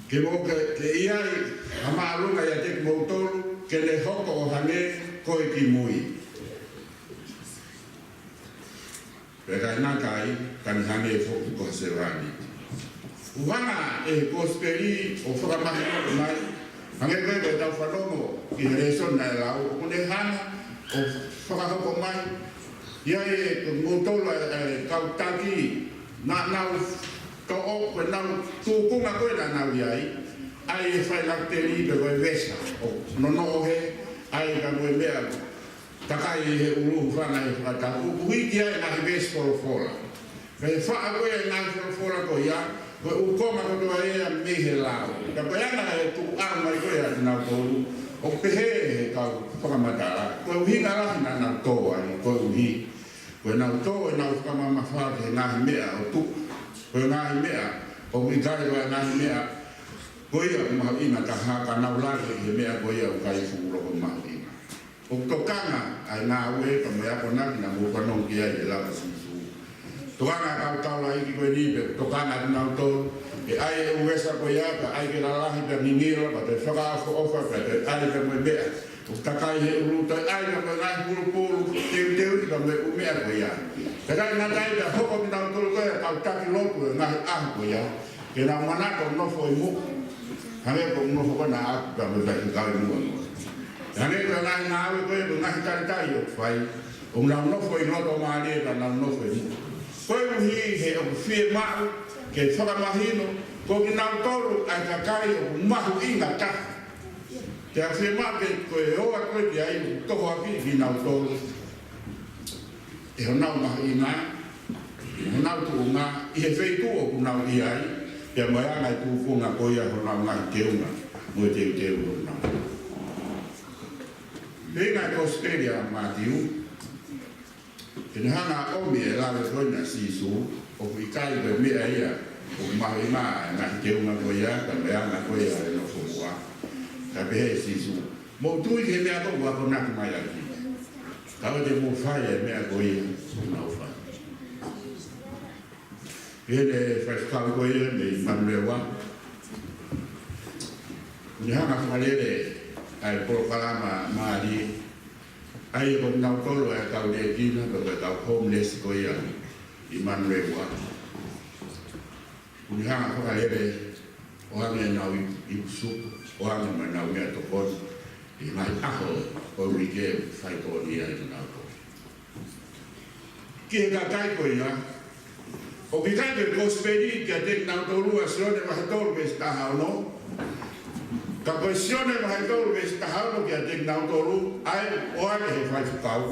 ke mou ke, ke ʻi ai ha māʻolunga ʻiate kimoutolu, ke ne hoko ʻo hangē ko e kimui. Pea ka ʻikai ngata ai, ka ne hangē foki ko ha sevāniti. ʻOku hanga ʻe he kosipeli ʻo fakamahinoʻi mai, hangē ko ē ko ʻetau fanongo ki he lēsoni naʻe lau, ʻoku ne hanga ʻo fakahoko mai, ʻi ai e ko moutolu ʻa e, ʻa e kau taki, naʻa nau toʻo, ko ʻenau tūkunga ko ē naʻa nau ʻi ai, ʻa e failakiteli pe ko e vesa, ʻo nonoʻo he, ʻa e ka mo e meʻa, takai he ʻulu, hūfanga he fakatapu, ʻoku hiki ai e ngaahi veesi folofola. Pea faʻa ko ē e ngaahi folofola ko ia, ko e ʻū konga kotoa ia mei he lao. Ka ko e anga e tukuʻau mai ko ē ʻa kinautolu, ʻoku pehē he kau fakamatala, ko e ʻuhinga lahi naʻa nau tō ai, koeʻuhi ko ʻenau tō ʻenau fakamamafa ki he ngaahi meʻa ʻo tuʻa. Ko e ngaahi meʻa, ʻoku ʻikai ko e ngaahi meʻa ko ia ʻoku mahuʻinga taha, ka nau lave ki he meʻa ko ia ʻoku ʻikai fuʻu loko mahuʻinga. ʻOku tokanga ʻa e ngāue ka mo e akonaki naʻa mou fanongo ki ai he lava ʻa Sīsū. Tokanga ʻa e kau taulaʻeiki ko eni pea tokanga kinautolu, ʻe ʻai e ʻū vesa ko ia, pea ʻai ke lalahi pea ngingila, pea toe fakaʻofoʻofa, pea toe ʻai pea mo e meʻa ʻoku takai he ʻulu, toe ʻai pea mo e ngaahi pulupulu teuteu, pea mo e ʻū meʻa ko ia. Pea ʻikai ngata ai, pea hoko kinautolu ko e kau taki lotu he ngaahi ʻaho ko ia, ke nau manako ʻo nofo ʻi muʻa, hangē ko e nofo ko ē naʻa ʻaku pea mo e faifekau ʻi muʻa. Hangē ko e ngaahi ngāue ko ē, ko e ngaahi talitali ʻoku fai, ʻoku nau nofo ʻi loto mālie, ka nau nofo ʻi muʻa. Koeʻuhi he ʻoku fiemaʻu ke fakamahino ko kinautolu ʻa e kakai ʻoku mahuʻinga taha. Pea fiemaʻu ke ko e ō atu ki ai ʻoku tohoakiʻi kinautolu ʻe honau mahuʻinga, honau tuʻunga, ʻi he feituʻu ʻoku nau ʻi ai, pea mo e anga e tūkunga ko ia honau ngaahi teunga mo e teuteu ʻoku nau. Pea ʻi he kosipeli ʻa Mātiu, ke ne hanga ʻo ʻomi e lave ko ena ʻa Sīsū, ʻoku ʻikai ko e meʻa ia ʻOku mahuʻinga ʻa e ngaahi teunga ko ia, ka meʻa ko ia ʻe nofo muʻa. Ka pehē ʻe Sīsū, mou tui ki he meʻa ko ē ʻoku akonaki mai ʻaki. Ka ʻoua te mou fai ʻa e meʻa ko ia ʻoku nau fai. Pehē ʻe he faifekau ko ia mei Manurewa, ʻoku ne hanga ʻo fakalele ʻa e polokalama mālie, ʻa ia ko kinautolu ʻa e kau lēkina, ko e kau homeless ko ia ʻi Manurewa. ʻOku ne hanga ʻo fakalele ʻo hangē ʻenau ipu, ipu suka, ʻo hangē mo ʻenau meʻatokoni ʻi he ngaahi ʻaho ʻo e uike ʻoku fai tokoni ai kinautolu. Ki he kakai ko ia, ʻoku ʻikai ko e kosipeli kiate kinautolu ʻa Sione vahe tolu veesi taha ono, ka ko e Sione vahe tolu veesi taha ono kiate kinautolu, ʻa ē ʻoku ʻoange ʻe he faifekau,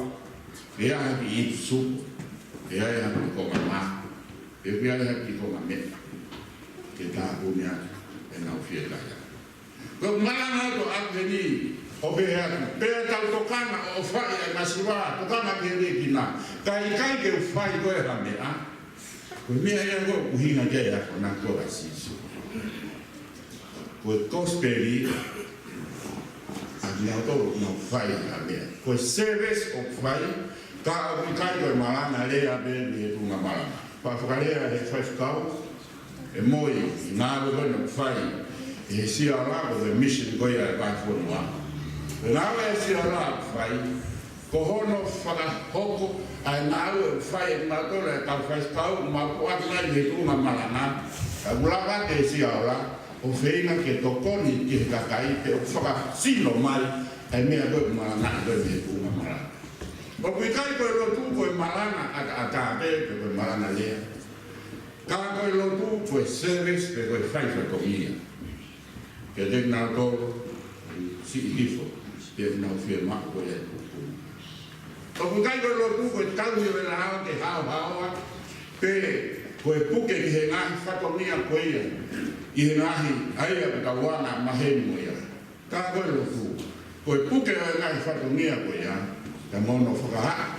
ʻe ʻi ai ha kiʻi ipu suka, ʻe ʻi ai ha kiʻi konga mā, ʻe ʻi ai ha kiʻi konga meʻa ke tāpuni ʻaki ʻenau fiekaia. Ko e malanga atu ʻa eni, ʻo pehē atu, pea tau tokanga ʻo fai ʻa e masiva, tokanga ki he lēkina, kae ʻikai ke u fai ko e ha meʻa. Ko e meʻa ia ʻoku ʻuhinga ki ai ʻa e akonaki ʻa Sīsū. Ko e kosipeli ʻa kinautolu ʻoku nau fai ha meʻa. Ko e service ʻoku fai, ka ʻoku ʻikai ko e malanga lea pē mei he tuʻunga malanga. Pea fakalea ʻe he faifekau, ʻe moi, ngāue ko ē ʻoku fai ʻe he siala, ko e mission ko ia ʻa e vahefonua. Ko e ngāue ʻa e siala ʻoku fai, ko hono fakahoko ʻa e ngāue ʻoku fai ʻe kinautolu ʻa e kau faifekau, mapuʻaki mai mei he tuʻunga malanga, ka ʻoku lava ʻe he siala ʻo feinga ke tokoni ki he kakai, pe ʻoku fakasino mai ʻa e meʻa ko ē ʻoku malanga ko ē mei he tuʻunga malanga. ʻOku ʻikai ko e lotu ko e malanga ʻataʻatā pē, pe ko e malanga lea. Ka ko e lotu ko e service pe ko e fai fatongia kiate kinautolu ʻoku siʻi hifo, pe ʻoku nau fiemaʻu ko ia ʻa e tuʻutuʻuni. ʻOku ʻikai ko e lotu ko e tauhi ʻo e lao ke haohaoa, pe ko e puke ki he ngaahi fatongia ko ia, ʻi he ngaahi ʻaia ʻoku tau anga maheni mo ia. Ka ko e lotu ko e puke ʻo e ngaahi fatongia ko ia, ka mo hono fakahā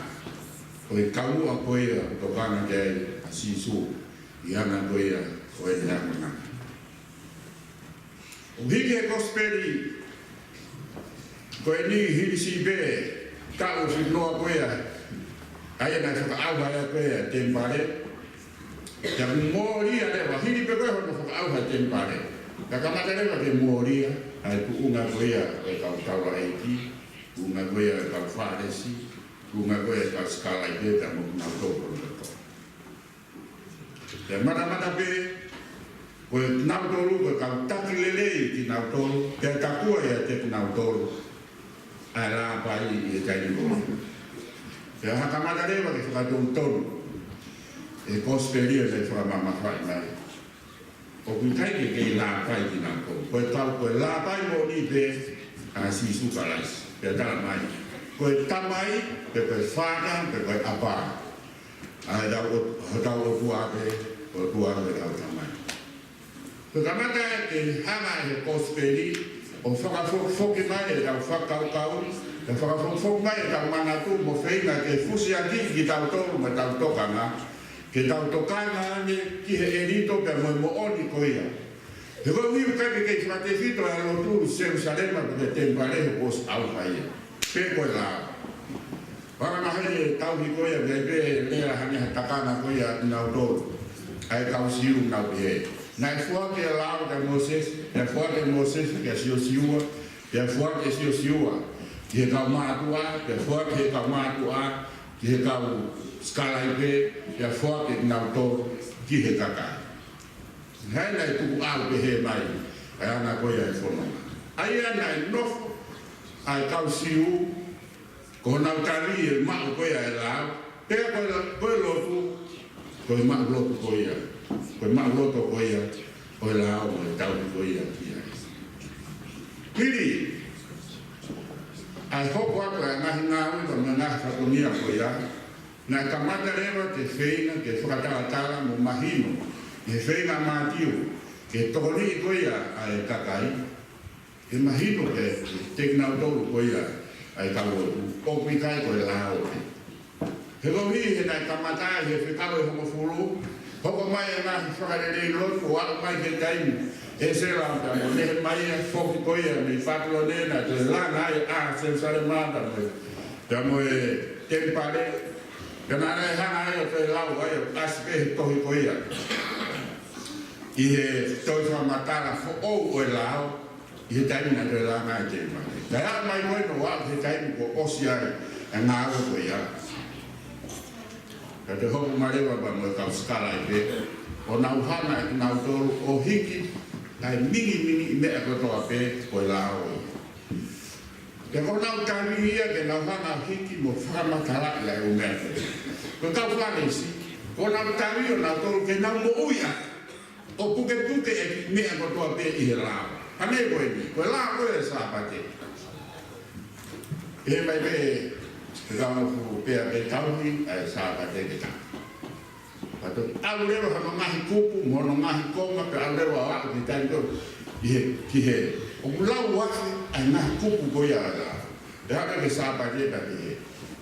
ʻo e kaua ko ia ʻoku tokanga ki ai ʻa Sīsū ʻi he anga ko ia ʻo ʻene akonaki. ʻOku hiki ʻe he kosipeli ko eni hili siʻi pē taʻu ʻe fitu noa ko ia, ʻa ia naʻe fakaʻauha ai ko ia ʻa e temipale. Pea kuo mōlia leva, hili pē ko ē hono fakaʻauha ʻa e temipale, ka kamata leva ke mōlia ʻa e tuʻunga ko ia ʻo e kau taulaʻeiki, tuʻunga ko ia ʻo e kau Fālesi, tuʻunga ko ia ʻo e kau sikalaipe, pea mo kinautolu kotoa. Pea matamata pē, ko kinautolu ko e kau taki lelei kinautolu, pea takua ʻiate kinautolu ʻa e lāpai ʻi he taimi ko ia. Pea hanga kamata leva ke fakatonutonu ʻe he kosipeli ʻa e fakamamafaʻi mai, ʻoku ʻikai ke kei lāpai kinautolu. Ko e kau, ko e lāpai moʻoni pē ʻa Sīsū Kalaisi. Pea tala mai, ko e Tamai, pe ko e Father, pe ko e ʻApā, ʻa hotau ʻOt-, hotau ʻOtua pē, ʻOtua pē ʻetau Tamai. Ko e kamata ke hanga ʻe he kosipeli ʻo fakafokifoki mai ʻetau fakakaukau, ke fakafokifoki mai ʻetau manatu mo feinga ke fusiakiʻi kitautolu mo ʻetau tokanga, ke tau tokanga ange ki he ʻelito pea mo e moʻoni ko ia. He ko e ʻuhi ʻoku ʻikai ke kei fakatefito ʻa e lotu ʻi Selusalema pe ko e temipale he kuo ʻosi ʻauha ia, pe ko e lao. Pea maheni e tauhi ko ia, mei ai pē lea hangē ha takanga ko ia ʻa kinautolu ʻa e kau Siu, nau pehē, naʻe foaki e lao kia Mōsese, pea foaki ʻe Mōsese kia Siosiua, pea foaki ʻe Siosiua ki he kau mātuʻa, pea foaki ʻe he kau mātuʻa ki he kau sikalaipe, pea foaki ʻe kinautolu ki he kakai. He naʻe tukuʻau pehē mai ʻa e anga ko ia e fononga. ʻA ia naʻe nofo ʻa e kau Siu, ko honau tali e maʻu ko ia e lao, pea ko e la-, ko e lotu, ko e maʻuloto ko ia, ko e maʻuloto ko ia ʻo e lao mo e tauhi ko ia ki ai. Hili ʻa e hoko atu ʻa e ngaahi ngāue mo e ngaahi fatongia ko ia, naʻe kamata leva ke feinga ke fakatalatala mo mahino ʻi he feinga ʻa Mātiu ke tokoniʻi ko ia ʻa e kakai, ke mahino kiate kinautolu ko ia ʻa e kau lotu, ʻoku ʻikai ko e lao pē. He ko e ʻuhi he naʻe kamata ʻi he fekau ʻe hongofulu, Hoko mai e ngaahi fakalelei lotu ʻo aʻu mai ki he taimi ʻa ʻEsela pea mo Nehemaia, foki ko ia mei Papilone, naʻe toe langa ai ʻa Selusalema pea mo e, pea mo e temipale. Pea naʻa ne hanga ai ʻo toe lau ai ʻo ʻasi pē he tohi ko ia ʻi he tohi fakamatala foʻou ʻo e lao, ʻi he taimi naʻe toe langa ai e temipale. Kae aʻu mai ko ē ʻo aʻu ki he taimi kuo ʻosi ai e ngāue ko ia, ka toe hoko mai leva pea mo e kau sikalaipe ʻo nau hanga ʻe kinautolu ʻo hiki ʻa e mingimingi meʻa kotoa pē ʻo e lao. Pea ko honau tavi ia ke nau hanga ʻo hiki mo fakamatalaʻi ʻa e ʻū meʻa ko ē. Ko e kau Fālesi, ko honau tavi ʻonautolu ke nau moʻui ʻaki ʻo pukepuke e kiʻi meʻa kotoa pē ʻi he lao. Hangē ko eni, ko e lao ko ē ʻo e Sāpate. ʻE mai pē, ke kau fuʻu pea pē tauhi ʻa e Sāpate ke tau. Ka toki ʻalu leva hano ngaahi kupu, mo hono ngaahi konga, pea ʻalu leva ʻo aʻu ki he taimi ko ē, ʻi he, ki he, ʻoku lau ʻaki ʻa e ngaahi kupu ko ia ʻa e lao. Pea hanga ʻe he Sāpate pea pehē,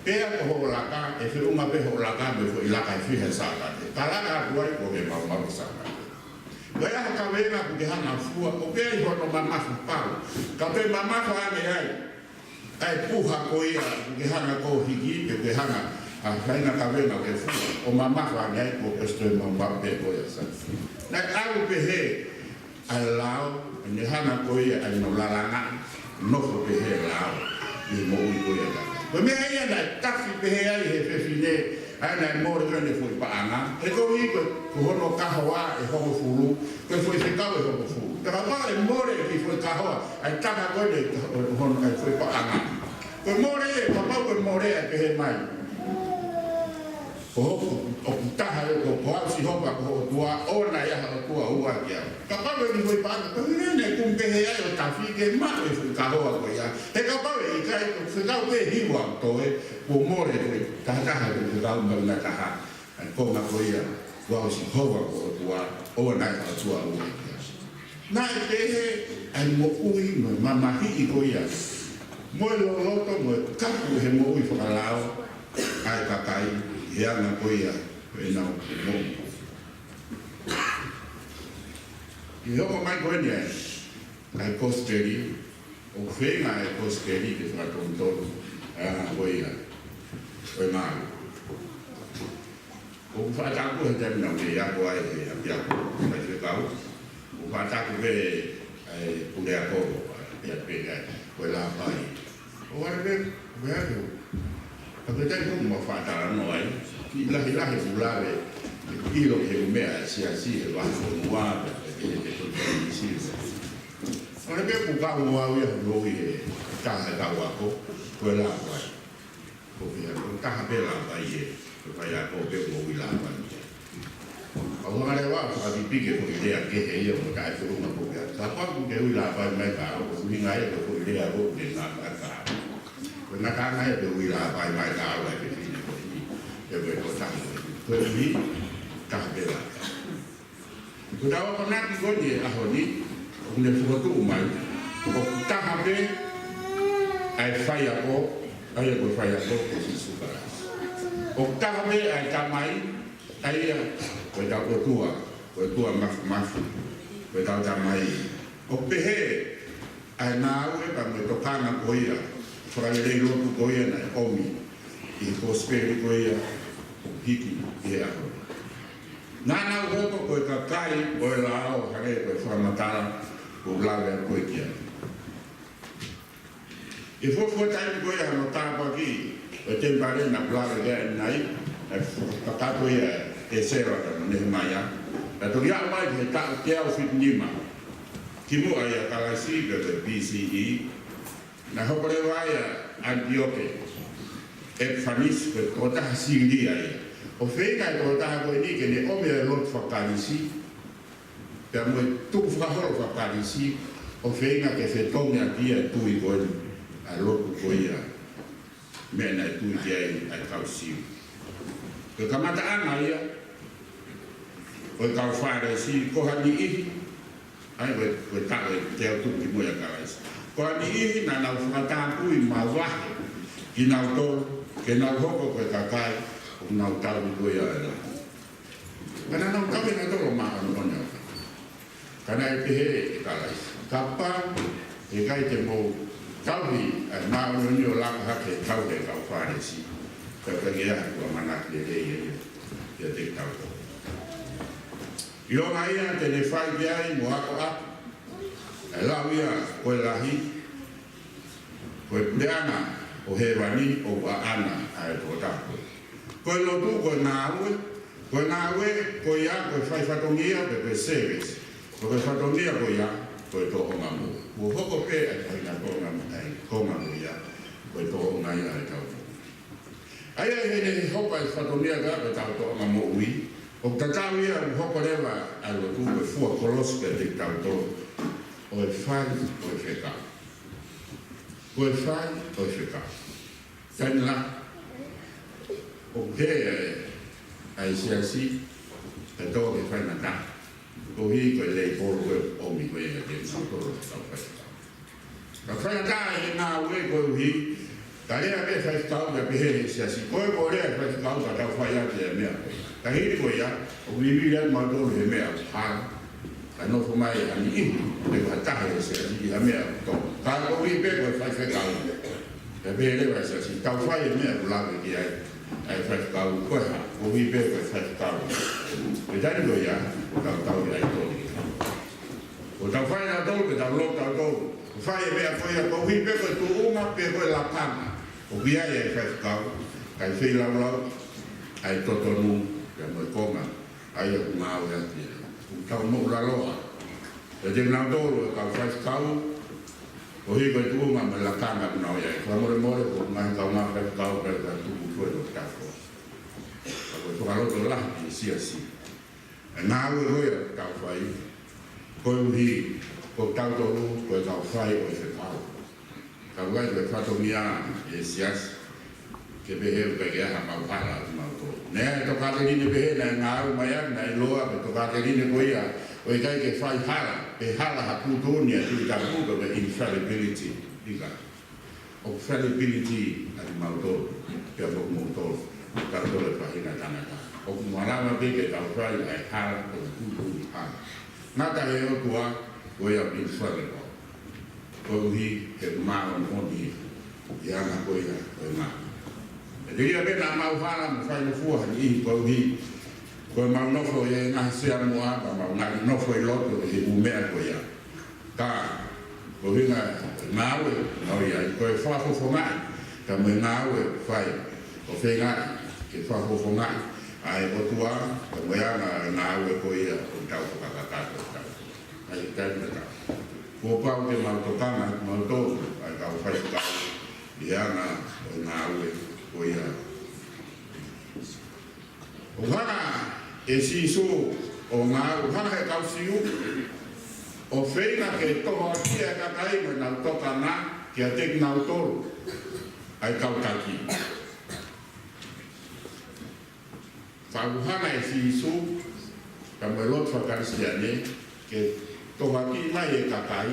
pea ko hoʻo laka, ʻe feʻunga pē hoʻo laka mo e foʻi laka ʻe fiha he Sāpate. Ka laka atu ai kuo ke maumau he Sāpate. Ko e hā ha kavenga ʻoku ke hanga ʻo fua, ʻoku ʻi ai hono mamafa pau. Ka toe mamafa ange ai ʻa e puha ko ia ʻoku ke hanga ʻo hiki, pe ʻoku ke hanga ʻa e faʻahinga kavenga ʻoku ke fua, ʻo mamafa ange ai kuo ke ʻosi toe maumau pē koe ʻa Sāpate. Naʻe ʻalu pehē ʻa e lao, ʻene hanga ko ia ʻo ne lalanga, nofo pehē e lao ʻi he moʻui ko ia ʻa e kakai. Ko e meʻa ia naʻe tafi pehē ai ʻe he fefine, ʻa ia naʻe mole ʻene foʻi paʻanga, he koeʻuhi ko, ko hono kahoa ʻe hongofulu, ko e foʻi fekau ʻe hongofulu. Pea kapau ʻe mole e kiʻi foʻi kahoa ʻa e taha ko ē ʻo hono, ʻa e foʻi paʻanga, ko e mole ia, kapau ko e mole ʻa e pehē mai, ko hoku, ʻoku taha ē, ko, ko au Sihova ko ho ʻOtua, ʻoua naʻa ʻi ai ha ʻotua ua ki ai. Kapau ʻe ʻi ai e foʻi paʻanga, ko e meʻa naʻe kumi pehē ai ʻo tafi ke maʻu e foʻi kahoa ko ia. He kapau ʻe ʻikai, ko e fekau pē ʻe hiva ʻoku toe, kuo mole e foʻi tahataha e fekau mahuʻinga taha. ʻA e konga ko ia, ko au Sihova ko ho ʻOtua, ʻoua naʻa ʻi ai ha ʻotua ua ki ai. Naʻe pehē ʻa e moʻui mo e mamahiʻi ko ia, mo e loloto mo e kapu he moʻui fakalao ʻa e kakai, he anga ko ia ʻenau moʻui. ʻI he hoko mai ko eni ʻa e, ʻa e kosipeli, ʻoku feinga e kosipeli ke fakatonutonu ʻa e anga ko ia ʻo e ngāue. ʻOku ou faʻa taku he taimi naʻa ku ako ai he ʻapiako, ʻa e fekau. ʻOku ou faʻa taku pē ʻa e puleako, ʻa e pea pē ʻa e, ko e lāpai. ʻO ʻalu pē, ʻo ʻalu. Ka ko e taimi ʻoku mau faʻa talanoa ai, kiʻi lahilahi ʻoku lave, ʻilo ki he ʻū meʻa ʻa e siasi, he vahefonua, he, he, he, he, he, he, he, he, ʻalu pē ʻoku kau mo au ia, ʻoku ou ʻi he taha e kau ako, ko e lāpai. Ko ia, ko e taha pē lāpai ē, ko e faiako pē ʻoku ou ui lāpai. ʻOku ou hanga leva ʻo fakapipiki e foʻi lea kehe ia mo taʻefeʻunga ko ia. Kapau ʻoku ke ui lāpai mai ka ʻoku ʻuhinga ia ko e foʻi lea ko ē ke ngata ai ka. Ko e ngataʻanga ia ke ui lāpai mai ka ʻoku ʻi ai e fefine ko eni, pe ko e tokotaha ko eni. Ko e ui, taha pē lāpai. Ko ʻetau akonaki ko eni he ʻaho ni, ʻoku ne fokotuʻu mai, ʻoku taha pē ʻa e faiako, ʻa ia ko e faiako ko Sīsū Kalaisi. ʻOku taha pē ʻa e Tamai, ʻa ia ko ʻetau ʻOtua, ko e ʻOtua Māfimafi, ko ʻetau Tamai. ʻOku pehē ʻa e ngāue pea mo e tokanga ko ia, fakalelei lotu ko ia naʻe ʻomi ʻi he kosipeli ko ia, hiki ʻi he ʻaho ni. Naʻa nau hoko ko e kakai ʻo e lao, hangē ko e fakamatala kuo u lave atu ko ē ki ai. ʻI he fuofua taimi ko ia hano tāpuaki ʻo e temipale naʻa ku lave ki ai ʻanenai, naʻe fakakakato ia ʻe ʻEsela mo Nehemaia. Naʻe toki aʻu mai ki he taʻu teau fitu nima kimuʻa ʻia Kalaisi pe ko e B C E. Naʻe hoko leva ai ʻa ʻAnitioke ʻEpifanisi, ko e tokotaha Sīlia ia. ʻO feinga e tokotaha ko eni ke ne ʻomi e lotu faka-Kalisi, pea mo e tukufakaholo faka-Kalisi, ʻo feinga ke fetongi ʻaki ia e tui ko eni, ʻa e lotu ko ia, meʻa naʻe tui ki ai ʻa e kau Siu. Ko e kamataʻanga ia ʻo e kau Fālesi, ko ha niʻihi, ʻa ia ko e, ko e taʻu ʻe teau tupu kimuʻa ʻia Kalaisi. Ko ha niʻihi naʻa nau fakatapui mavahe kinautolu, ke nau hoko ko e kakai ʻoku nau tauhi ko ia ʻa e lao. Ka naʻa nau tauhi nautolu ʻa e māʻoniʻoni ʻo e ʻOtua. Ka naʻe pehē ʻe Kalaisi, kapau ʻe ʻikai te mou tauhi ʻa e māʻoniʻoni ʻo laka hake ʻo tauhi ʻa e kau Fālesi, ka ʻoku ʻikai ha ʻamanaki lelei ia kiate kitautolu. ʻIlonga ia te ne fai ki ai mo akoʻaki ʻa e lau ia ko e lahi, ko e puleʻanga ʻo hēvani ʻoku ʻaʻana ʻa e tokotaha ko ē. Ko e lotu ko e ngāue, ko e ngāue ko ia ko e fai fatongia pe ko e service. Ko e fatongia ko ia ko e tōʻonga moʻui. Kuo hoko pē ʻa e faʻahinga tōʻonga moʻui, ʻa e konga ko ia ko e tōʻonga ia ʻa ʻetau moʻui. ʻA ia ʻi heʻene hoko ʻa e fatongia ko ia ko ʻetau tōʻonga moʻui, ʻoku tatau ia ʻoku hoko leva ʻa e lotu ko e fua kolosi kiate kitautolu, ko e fai ʻo e fekau. Ko e fai ʻo e fekau. Taimi lahi ʻoku hē ʻa e, ʻa e siasi, kae tō ke fai ngata. Koeʻuhi ko e lēpolo ko ē ʻoku ʻomi ko ē kiate kinautolu ʻoku tau fai. Ka fai ngata ʻi he ngāue koeʻuhi, ka lea pē faifekau ka pehē ʻe he siasi, ko e ko e lea faifekau ka tau fai atu e meʻa ko ē. Ka hili ko ia, ʻoku vivili atu mautolu he meʻa ʻoku hala. Ka nofo mai ha niʻihi, pe ko ha taha ʻi he siasi ʻi ha meʻa ʻoku tō. Ka koeʻuhi pē ko e faifekau. Ka pehē leva ʻe he siasi, tau fai e meʻa ʻoku lave ki ai ʻa e faifekau, ko e hā, koeʻuhi pē ko e faifekau. Pea taimi ko ia, ʻoku tau tauhi ʻa e tō. ʻOku tau fai nautolu, pea tau lotu tautolu. Fai e meʻa ko ia, koeʻuhi pē ko e tuʻunga, pe ko e lakanga ʻoku ʻi ai ʻa e faifekau, kae feilaulau ʻa e totonu, pea mo e konga ʻa ia ʻoku ngāueʻaki. ʻOku tau moʻulaloa. Pea te nautolu ʻa e kau faifekau, koeʻuhi ko e tuʻunga mo e lakanga ʻoku nau ʻi ai. Fakamolemole, ko e ngaahi kaungā faifekau, pea ka tuku foʻi ʻo tafo. Ka ko e fakaloto lahi ki he siasi. ʻA e ngāue ko ia ʻoku tau fai, koeʻuhi ko kitautolu ko e kau fai ʻo e fekau. Ka ʻoku ʻikai ko e fatongia ʻa e siasi ke pehē ʻoku ʻikai ke ʻi ai ha mau hala ʻa kimautolu. Naʻe ʻi ai e tokāteline pehē naʻe ngāue mai ʻaki, naʻe ʻiloa ʻe he tokāteline ko ia ʻoku ʻikai ke fai hala, pe hala ha putu ni ʻa e Tuʻi Tapu pe ko e infallibility. ʻIkai. ʻOku fallibility ʻa kimautolu, pea mo kimoutolu, kitautolu e faʻahinga tangata. ʻOku malava pē ke tau fai ʻa e hala, ko e putu ni hala. Ngata he ʻOtua, ko ia ʻoku infallible. Koeʻuhi he māʻoniʻoni ʻi he anga ko ia ʻo e ngāue. ʻE telia pē naʻa mau hala mo faingofua ha niʻihi koeʻuhi ko ʻemau nofo ʻi he ngaahi sea muʻa, pea mau ngaahi nofo ʻi loto ʻi he ʻū meʻa ko ia. Ka ko e ʻuhinga ngāue, ngāue ia, ko e fakafofongaʻi, ka mo e ngāue fai, ʻo feingaʻi ke fakafofongaʻi ʻa e ʻOtua, ka mo e anga ngāue ko ia ʻoku tau fakakakato ʻetau. ʻA ia ʻoku tau. Kuo pau ke mau tokanga, mau tō, ʻa e kau faifekau, ʻi he anga ʻo e ngāue ko ia. ʻOku hanga ʻe Sīsū ʻo ngāue, ʻoku hanga ʻe he kau Siu ʻo feinga ke tohoakiʻi ʻa e kakai mo ʻenau tokanga kiate kinautolu ʻa e kau taki. Ka ʻoku hanga ʻe Sīsū, ka mo e lotu faka-Kalisitiane, ke tohoakiʻi mai e kakai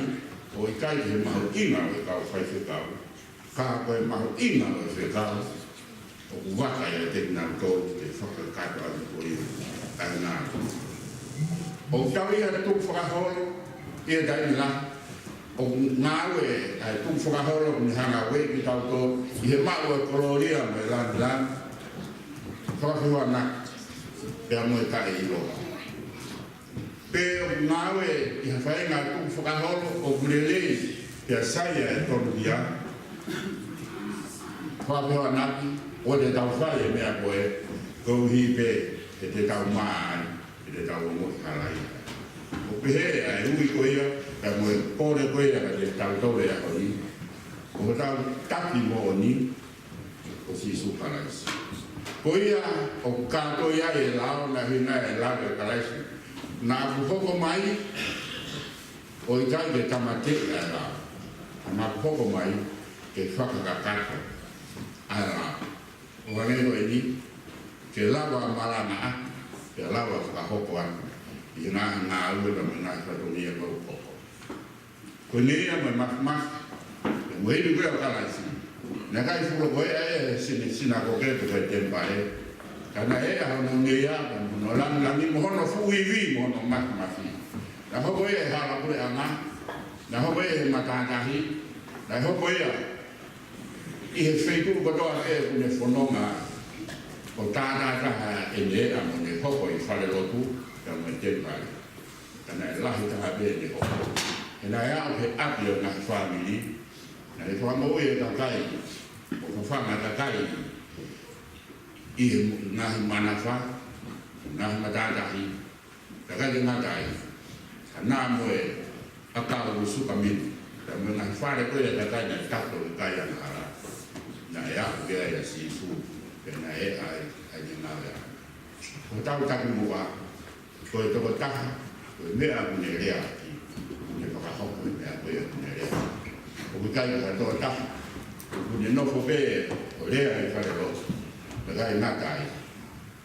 ʻo ʻikai ke mahuʻinga ʻa e kau faifekau. Ka ko e mahuʻinga ʻo e fekau, ʻoku vaka ia kiate kinautolu ke fakakakato ʻaki ko ia ʻa e ngāue. ʻOku tau ʻi he tukufakaholo ʻi he taimi lahi, ʻoku ngāue ʻa e tukufakaholo ʻoku ne hanga ʻo ueʻi kitautolu ʻi he maʻu ʻo e kolōlia mo e lāngilangi, fakafehoanaki pea mo e taʻeʻiloa. Pe ʻoku ngāue ʻi ha faʻahinga tukufakaholo ʻoku lelei pea sai ʻa e tonuhia, fakafehoanaki, ʻoua te tau fai e meʻa ko ē, koeʻuhi pē ke te tau mā ai, ke te tau ongoʻi hala ai. ʻOku pehē ʻa e ui ko ia, pea mo e kole ko ia kiate kitautolu he ʻaho ni, ko hotau taki moʻoni, ko Sīsū Kalaisi. Ko ia ʻoku kātoi ai e lao, naʻe ʻuhinga e lao ʻo Kalaisi. Naʻa ku hoko mai, ʻo ʻikai ke tāmateʻi ʻa e lao. Naʻa ku hoko mai, ke fakakakato ʻa e lao. ʻO hangē ko eni, ke lava malangaʻaki, ke lava fakahoko atu ʻi he ngaahi ngāue pea mo e ngaahi fatongia kuo hoko. Ko eni ia mo e mafimafi, mo e ivi ko ia ʻo Kalaisi. Naʻe ʻikai fuoloa ko ē ʻa e sini, sinakoke pe ko e temipale. Ka naʻe ʻi ai hono ngeia, hono lāngilangi, mo hono fuʻu ivi, mo hono māfimafi. Naʻe hoko ia he hala puleʻanga, naʻe hoko ia he matātahi, naʻe hoko ia ʻi he feituʻu kotoa pē ʻoku ne fononga, ʻo tātātaha ʻene ʻa mo ne hoko ʻi falelotu, pea mo e temipale. Ka naʻe lahi taha pē ʻene hoko. He naʻe aʻu he ʻapi ʻo e ngaahi fāmili, naʻe fakamoʻui e kakai, ʻo fafanga e kakai ʻi he ngaahi manafa, ngaahi matātahi, kakai ke ngata ai. Ka naʻa mo e ʻakau ʻo e suka minu, pea mo e ngaahi fale ko ia ʻa e kakai naʻe tapu ʻo kai angahala. Naʻe aʻu ki ai ʻa Sīsū, pea naʻe ʻai, ʻai ʻene ngāue ʻana. Ko hotau takimuʻa, ko e tokotaha, ko e meʻa ʻoku ne lea ʻaki, ʻoku ne fakahoko e meʻa ko ia ʻoku ne lea ʻaki. ʻOku ʻikai ko ha tokotaha ʻoku ne nofo pē ʻo lea ʻi falelotu, pea ʻikai ngata ai,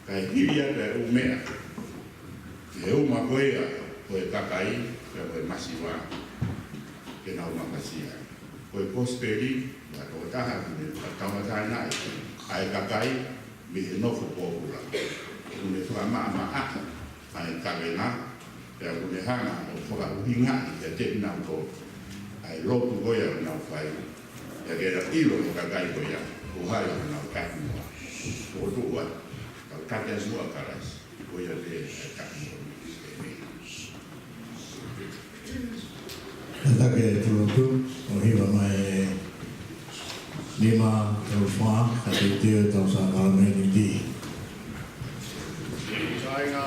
kae hili atu e ʻū meʻa ki he uma ko ia ʻo e kakai, pea mo e masiva, ke nau mamasia ai. Ko e kosipeli, ʻa e tokotaha ʻoku ne fakatauʻatāinaʻi ʻa e kakai mei he nofo pōpula. ʻOku ne fakamaʻamaʻaʻi ʻa e kavenga, pea ʻoku ne hanga ʻo fakaʻuhingaʻi kiate kinautolu ʻa e lotu ko ia ʻoku nau fai. Pea ke ʻilo ʻe he kakai ko ia ko hai honau takimuʻa. Ko e tuʻu ʻa e tau takimuʻa ʻa Kalaisi. Ko ia pē ʻa e takimuʻa. ʻĒmeni. Kātaki e tūlotu, ʻo hiva mai e nima, ʻe fā, ka teuteu ʻetau sākalamēniti. Kāinga,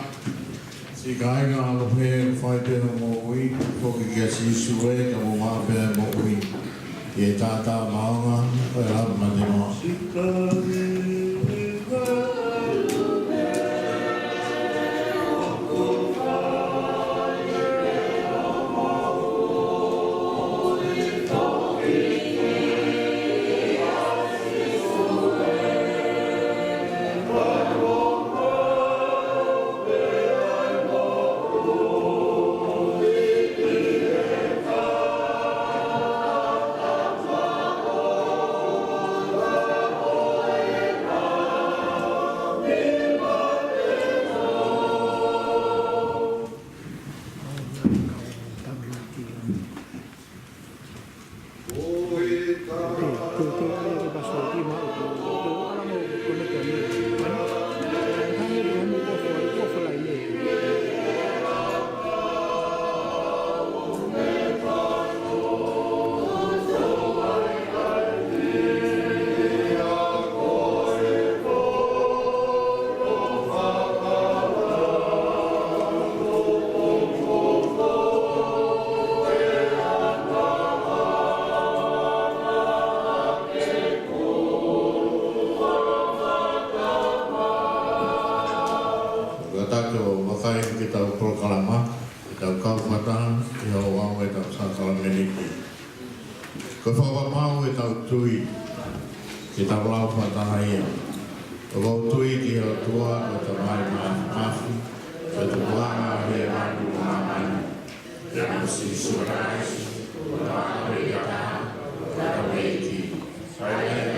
siʻi kāinga ʻaloʻofa, fai pē hoʻomou moʻui, foki kia Sīsū ē, ka mou maʻu pē moʻui ʻi he taʻataʻa maʻongoʻonga ʻo e lava mate noa. Kātaki ʻo vakai ki heʻetau polokalama, ʻetau kau fakataha ʻi he ʻaho ʻetau sākalamēniti. Ko e fakapapau ʻetau tui, ke tau lau fakataha ia. ʻOku ou tui ki he ʻOtua, ko e Tamai Māfimafi, ko e Tupuʻanga ʻo hēvani mo māmani, pea mo Sīsū Kalaisi, ko e Tama ʻo e Tamai, ko e ʻEiki.